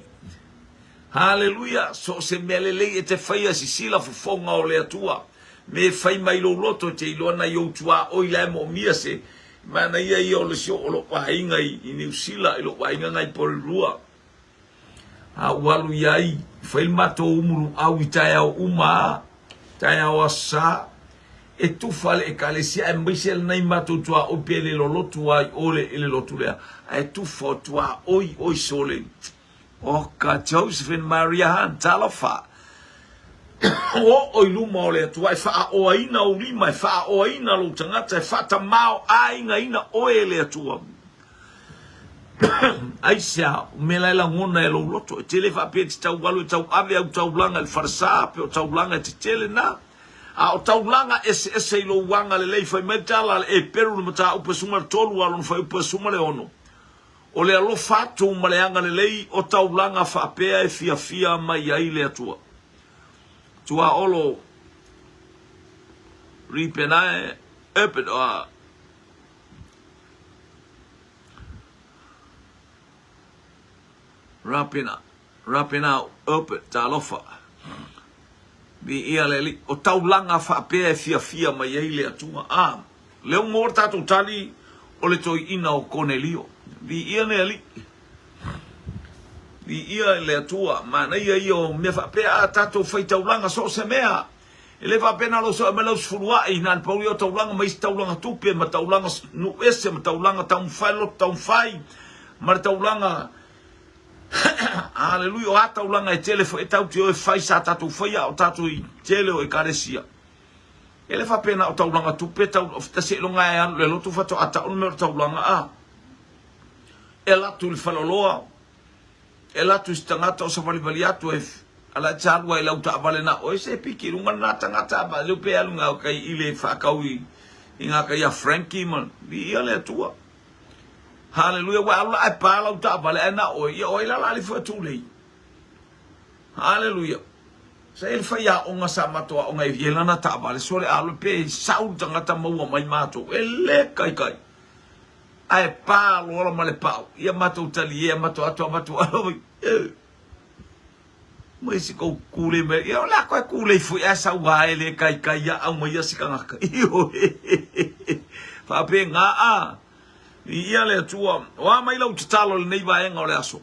Haleluia so o se mea lelei e te faia sisila fofoga o le Atua me fai mai lou loto e te iloa nai ou tuaoi la e moomia se Manaia ia o le si o lou aiga i Niu Sila, i lou aiga ngai Porirua. A ua alu i ai, fai le matou umuluau i taeao uma a, taeao Aso Sa, e tufa le Ekalesia aemaise lenei matou tuaoi pe le lolotu a i o le i le lotu lea, ae tufa o tuaoi oi sole. Oka Josephine Maria Hunt, talofa! Oo i luma o le Atua e faaoaina ou lima, e faaoaina lou tagata, e faatamao-aigaina oe e le Atua. Aisea, o mea la e lagona e lou loto, e te le faapea e te tau alu e tau ave au taulaga i le falesa, pe o taulaga e tetele na. A o taulaga eseese i lou agalelei, fai mai le tala a le Eperu i le mataupu e 13 a lona fuaiupu e 16. O le alofa atu ma le agalelei o taulaga faapea e fiafia mai ai le Atua. Tuaolo Ripenae Epedoa Rapena Rapena Epe Talofa Viia le Alii. O taulaga faapea e fiafia mai ai le Atua. A, lea ua maua le tatou tali o le toeaina o Konelio. Viia le Alii. Viia le Atua. Manaia ia o mea faapea a tatou fai taulaga so o se mea. E le faapea na o lou soe mai lau sefuluai, na o le pau ia o taulaga ma isi taulaga tupe ma taulaga nuu ese ma taulaga taumafai loto taumafai ma le taulaga Aleluia, o a taulaga e tele foi e tatou te o e fai sa tatou faia a o tatou i tele o ekalesia. E le faapea na o taulaga tupe, tau, seiloga e alu i le lotu faatoa tau le mea o le taulaga a. E alu atu i le faleoloa, e alu atu i se tagata o savalivali atu e ala e te alu ai i lau taavale na oe, se piki i luga lena tagata a leo pe alu ngā kai i le whaakau i ngā kai a Frankie ma viia le Atua. Haleluia, ua alu la ae pa lau taavale ae na oe, ia oe la la alifua tulei. Haleluia. Sa i le faiaoga sa matou aoga e i lana taavale, sole alu pe sau le tagata maua mai matou, e le kaikai. Ae pa loa ma le pau, ia matou taliea, matou atu a matou alo, Mai si kou kūlei mai. Ia o le a koe kūlei foi ae sau a e le kaikai ia au mai ia si kangaka. Ioe. Faapena a. Viia le Atua. O a mai lau tatalo i lenei vaega o le aso.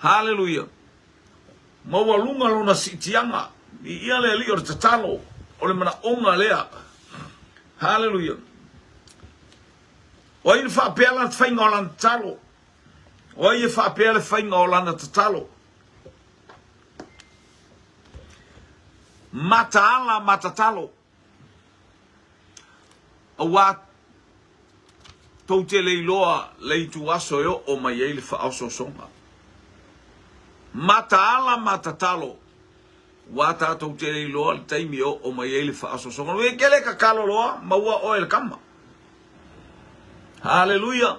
Haleluia. Maualuga lona siitiaga. Viia le Alii o le tatalo. O le manaoga lea. Haleluia. O ai na faapea lana faiga o lana tatalo? O ai e faapea le faiga o lana tatalo? Mataala matatalo. Auā tou te le iloa le ituaso e oo mai ai le faaosoosoga. Mataala matatalo. Auā tatou te le iloa le taimi e oo mai ai le faaosoosoga. E te le tatalo loa, maua oe e le kama. Haleluia!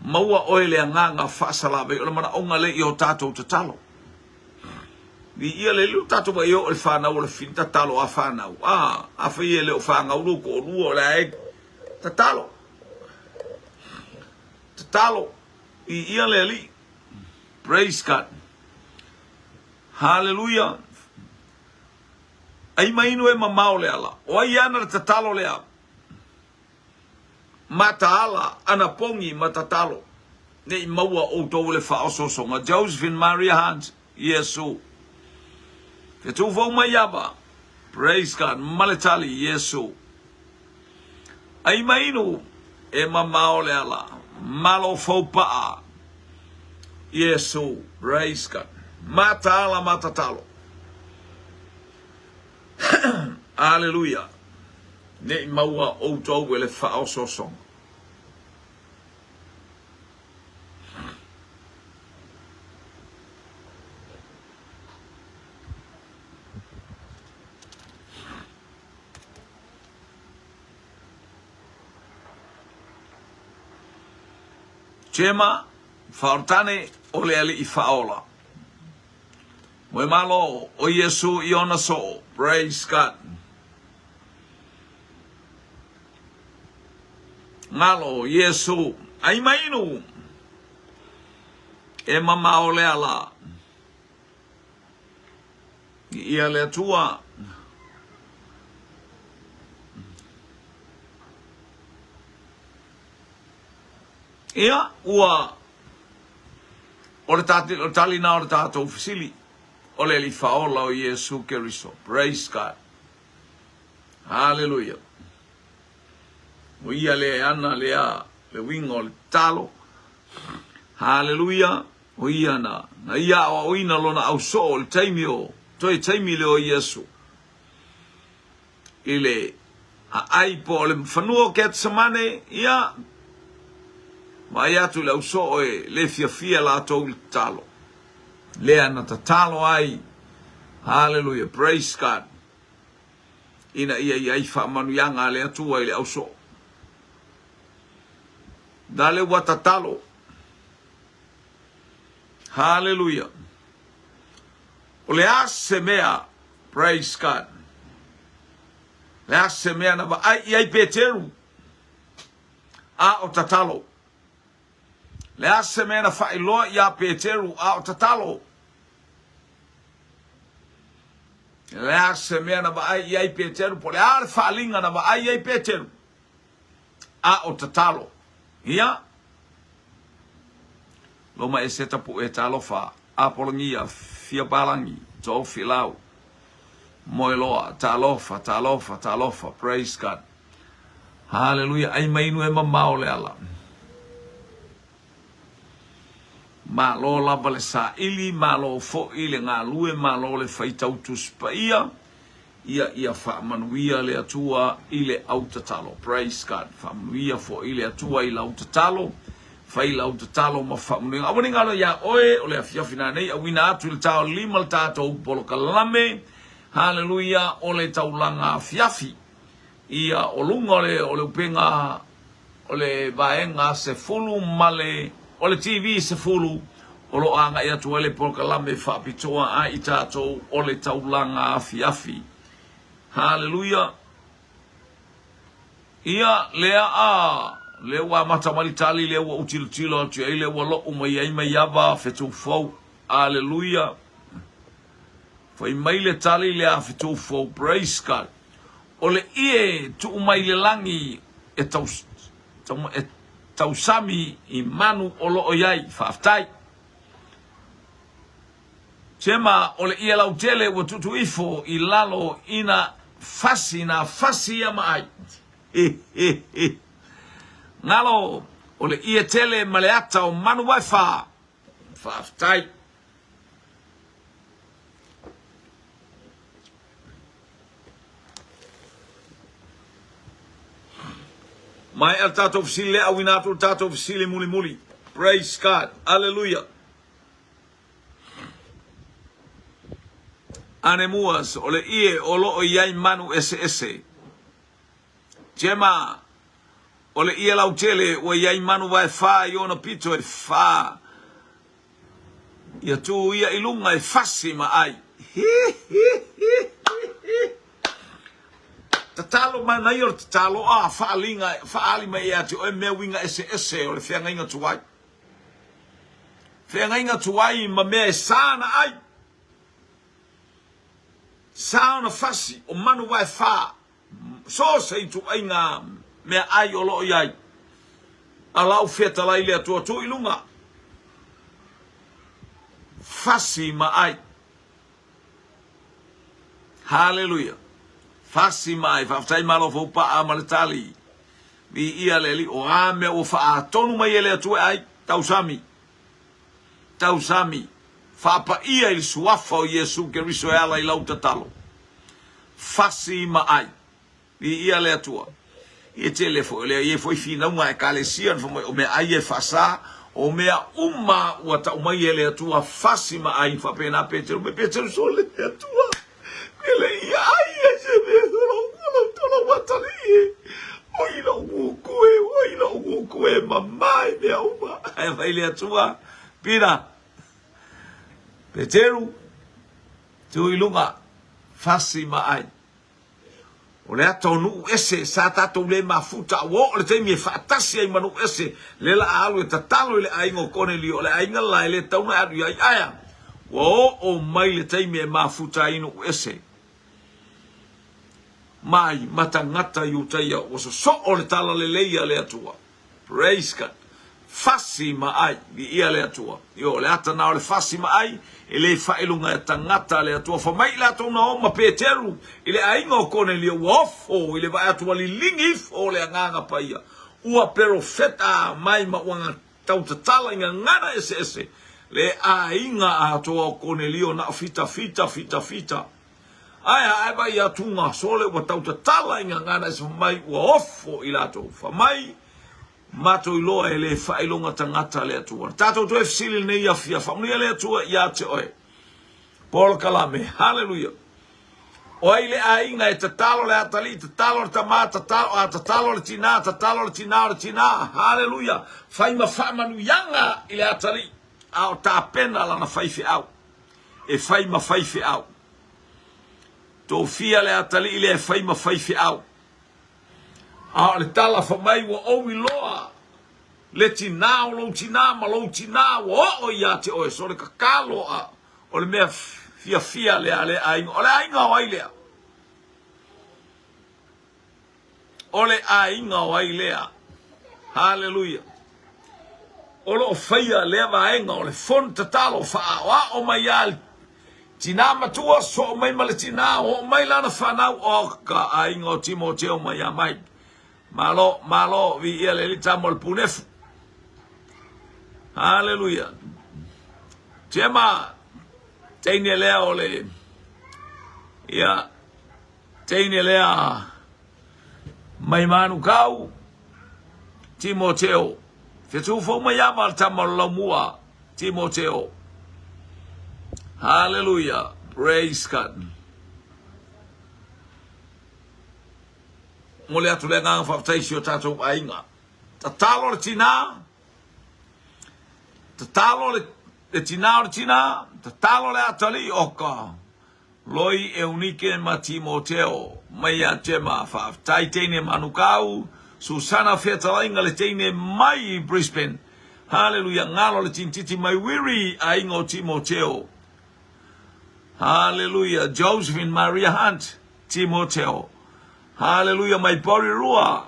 Maua oe le agaga faasalavei, o le manaoga lea i o tatou tatalo. Viia le Alii, o tatou vaai oo i le fanau o le fili, tatalo a fanau. A, afai e le o fanau lou toalua, o le a e tatalo. Tatalo, viia le Alii. Praise God. Haleluia. Ai mai inu e mamao le ala. O ai ana le tatalo lea? Mataala, anapogi ma tatalo, ne i maua outou i le faaosoosoga. Josephine Maria Hunt, Iesu. Te tufou mai ava. Praise God. Ma le tali, Iesu. Ai mai inu, e mamao le ala. Malo fou paa. Iesu. Praise God. Mataala ma tatalo. Aleluia! Ne i maua outou e le faaosoosoga. Chema, Faaoratane o le Alii Faaola. Moemalo o Iesu i ona soo. Praise God. Ngalo Iesu ai mainu e mamao le ala. Ia le Atua. Ia, ua, o le tali na o le tatou fesili, o le Alii Faaola o Iesu Keriso. Praise God. Haleluia. O ia lea e ana lea le uiga o le tatalo. Haleluia. O ia na, na ia aoaoina lona ausoo i le taimi o, toe taimi lea o Iesu. I le aai po o le fanua o Ketsemane, ia, vaai atu i le ausoo e le fiafia latou i le tatalo. Lea na tatalo ai, haleluia, praise God, ina ia i ai faamanuiaga a le Atua i le ausoo. Na le ua tatalo. Haleluia. O le a se mea, praise God, le a se mea na vaai i ai Peteru a o tatalo? Le a se mea na faailoa iā Peteru a o tatalo? Le a se mea na vaai i ai Peteru, po o le a le faaaliga na vaai i ai Peteru a o tatalo? Ia, Loma ese tapuʻe talofa, Apologia, fia palagi, Tofilau, Moeloa, talofa, talofa, talofa, praise God. Haleluia, ai mai inu e mamao le ala. Malo lava le saili, malo foi le galue, malo le faitau Tusi Paia. Ia ia faamanuia le Atua i le au tatalo. Praise God. Faamanuia foi le Atua i lau tatalo. Fai lau tatalo ma faamanuiaga. Aua ne i galo iā oe o le afiafi nanei, auina atu i le taolima le tatou polokalame. Haleluia, o le taulaga afiafi. Ia, o luga o le, o le upega, o le vaega 10 ma le, o le TV 10, o lo o agai atu ai le polokalame faapitoa a i tatou o le taulaga afiafi. Haleluia! Ia, lea a, lea ua amata mai le tali, lea ua ou tilotilo atu i ai, lea ua lou mai ai Maiava Fetuufou. Haleluia! Fai mai le tali lea a Fetuufou, praise God. O le ie tuu mai le lagi e tau, e tausami i manu o lo o i ai. Faafetai. Sema, o le ie lautele ua tuutuu ifo i lalo ina fasi, na fasi ia ma ai. Galo, o le ie tele ma le ata o manu waefa. Faafetai. Maea le tatou fesili lea, auina atu le tatou fesili mulimuli. Praise God. Aleluia. Anemuas, o le ie o lo o i ai manu eseese. Gemma, o le ie lautele ua i ai manu vaefā i ona pito e fā. Ia tū ia i luga e fasi ma ai. Hi, hi, hi, hi, hi. Tatalo mai na ia o le tatalo a faalinga, faaali mai ia te oe mea uiga eseese o le feagaiga tuai. Feagaiga tuai ma mea e sa na ai. Sa ona fasi o manu vaefā. So o se ituaiga meaai o lo o i ai, a lau fetalai le Atua tuu i luga, fasi ma ai. Haleluia. Fasi ma ai. Faafetai malo fou paa ma le tali. Viia le Alii. O a mea ua faaatonu mai e le Atua e ai, tausami. Tausami. Faapaia i le suafa o Iesu Keriso e ala i lau tatalo. Fasi ma ai. Viia le Atua. Ia tele foi o lea i ai foi finauga a Ekalesia na fai mai o mea ai e faasa, o mea uma ua tau mai e le Atua fasi ma ai faapena Peteru mai Peteru sole le Atua. Ele ia ai e se mea lou lou tolo atalii. Oi lou gugu e, oi lou gugu e mamā i mea uma. Ae fai le Atua, Pita, Peteru, Tu i luga, fasi ma ai. O le ata o nuu ese sa tatou le mafuta, ua oo le taimi e faatasi ai ma nuu ese, lea la a alu e tatalo i le aiga o Konelio, o le aiga la e le tatau ona e alu i ai, aea, ua oo mai le taimi e mafuta ai nuu ese mai ma tagata Iutaia, ua sosoo le talalelei a le Atua. Praise God. Fasi ma ai, viia le Atua. Io, o le ata na o le fasi ma ai, e le faailoga e tagata le Atua. Fa mai i latou na o ma Peteru i le aiga o Konelio, ua ofo i le vaai atu ua liligi ifo le Agaga Paia, ua perofeta mai ma ua tautatala i gagana eseese le aiga atoa o Konelio na o fita fita fita fita. Ae a ae vaai atu ga sole ua tautatala i gagana ese fa mai ua ofo i latou. Fa mai Matou iloa e le faailoga tagata le Atua. Tatou toe fesili lenei afiafi, faamanuia le Atua ia te oe. Polokalame, haleluia. O ai le aiga e tatalo le atalii, tatalo le tama, tatalo, a tatalo le tinā, tatalo le tinā o le tinā, haleluia. Fai ma faamanuiaga i le atalii, a o tapena lana faifeau. E fai ma faifeau. Tofia le atalii lea e fai ma faifeau. A o le tala fa mai ua ou iloa le tinā o lou tinā ma lou tinā ua oo ia te oe, so le tatalo a o le mea fiafia lea a lea aiga. O le aiga o ai lea? O le aiga o ai lea? Haleluia. O lo o faia lea vaega o le fono tatalo faaoao mai a le Tinā matua, soo mai ma le tinā, oo mai lana fanau, o ka aiga o Timoteo mai ia mai. Malo, malo, viia le Alii tama o le punefu. Haleluia. Tema, teine lea o le, ia, teine lea mai Manukau, Timoteo. Fetu fou mai ama le tama o le laumua. Timoteo. Hallelujah. Praise God. Mole atu le agaga faafetai i si o tatou aiga. Tatalo le tinā, tatalo le, le tinā o le tinā, tatalo le atalii o ka Loi, Eunike ma Timoteo, mai ia Tema, faafetai teine Manukau, Susana Fetalaiga le teine mai i Brisbane, Haleluia, Ngalo le tinititi mai Wiri, aiga o Timoteo, Haleluia, Josephine Maria Hunt, Timoteo, Haleluia, mai Porirua,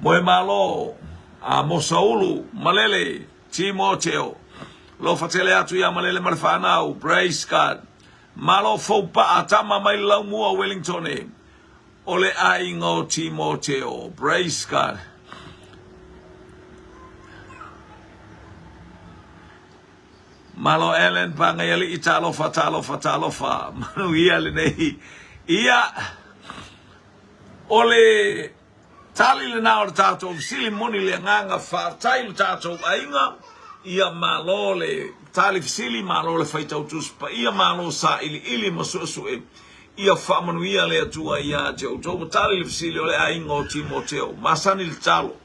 Moemalo, Amosa Ulu, Malele, Timoteo, Lofa tele atu ia Malele ma le whanau, praise God. Malo fou paa tama mai le laumua Wellington o le aiga o Timoteo. Praise God. Malo Ellen Pagaialii talofa talofa talofa manuia lenei ia o le Tali lena o le tatou fesili moni le agaga faafetai lo tatou aiga ia malo le tali fesili malo le faitau tusi paia malo sailiili ma suesue ia faamanuia le Atua ia te outou ua tali le fesili o le aiga o Timoteo masani le tatalo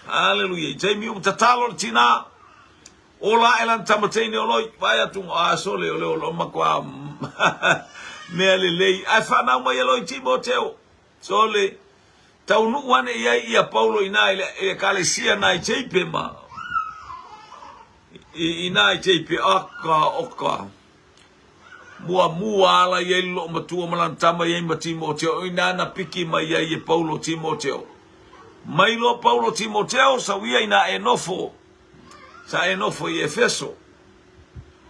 Haleluia i taimi uma tatalo le tina ola ae lana tama teine o loi vaai atu a sole o le ola o matua mea lelei ae fanau mai e loi Timoteo Sole, taunuu ane i ai ia Paulo inā i le ekalesia nā i Teipe ma inā i Teipe aka oka muamua ala i ai le loomatua ma lana tama i ai ma Timoteo inā na piki mai ai e Paulo Timoteo. Mai loa Paulo Timoteo sau ia inā e nofo sa e nofo i Efeso.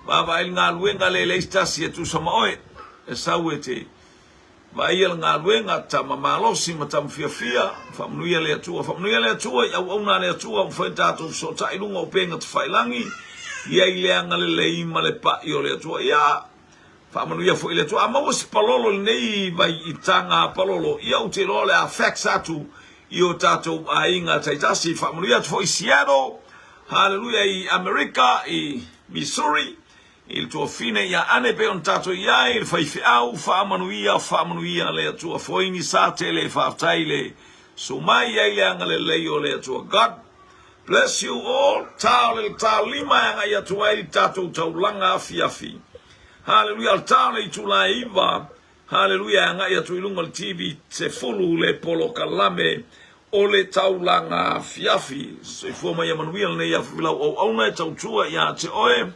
Vaavaai le galuega le leai se tasi e tusa ma oe e sau e te Vaaia le galuega, tama malosi ma tama fiafia, faamanuia le Atua, faamanuia le Atua i auauna a le Atua, ua fai ona tatou fesootai i luga o upega tafailangi, ia i le agalelei ma le pa'i o le Atua. Ia, faamanuia foi le Atua. A maua se palolo i lenei vai i taga palolo, ia ou te iloa o le a fax atu i o tatou aiga taitasi. Faamanuia atu foi i Seattle, haleluia, i Amerika, i Missouri, I le tuafine ia ane pei ona tatou i ai le faifeau faamanuia faamanuia le Atua foini sa tele faafetai le su mai ai le agalelei o le Atua God bless you all ta o le ta lima e agai atu ai le tatou taulaga afiafi haleluia o le ta o le itula e iva haleluia e agai atu i luga o le TV sefulu le polokalame o le taulaga afiafi. Soifua ma ia manuia lenei afiafi lau auauna e tautua ia te oe.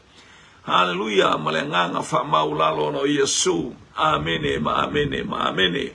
Haleluia ma le agaga faamaualalo ona o Iesu. Amene ma amene ma amene.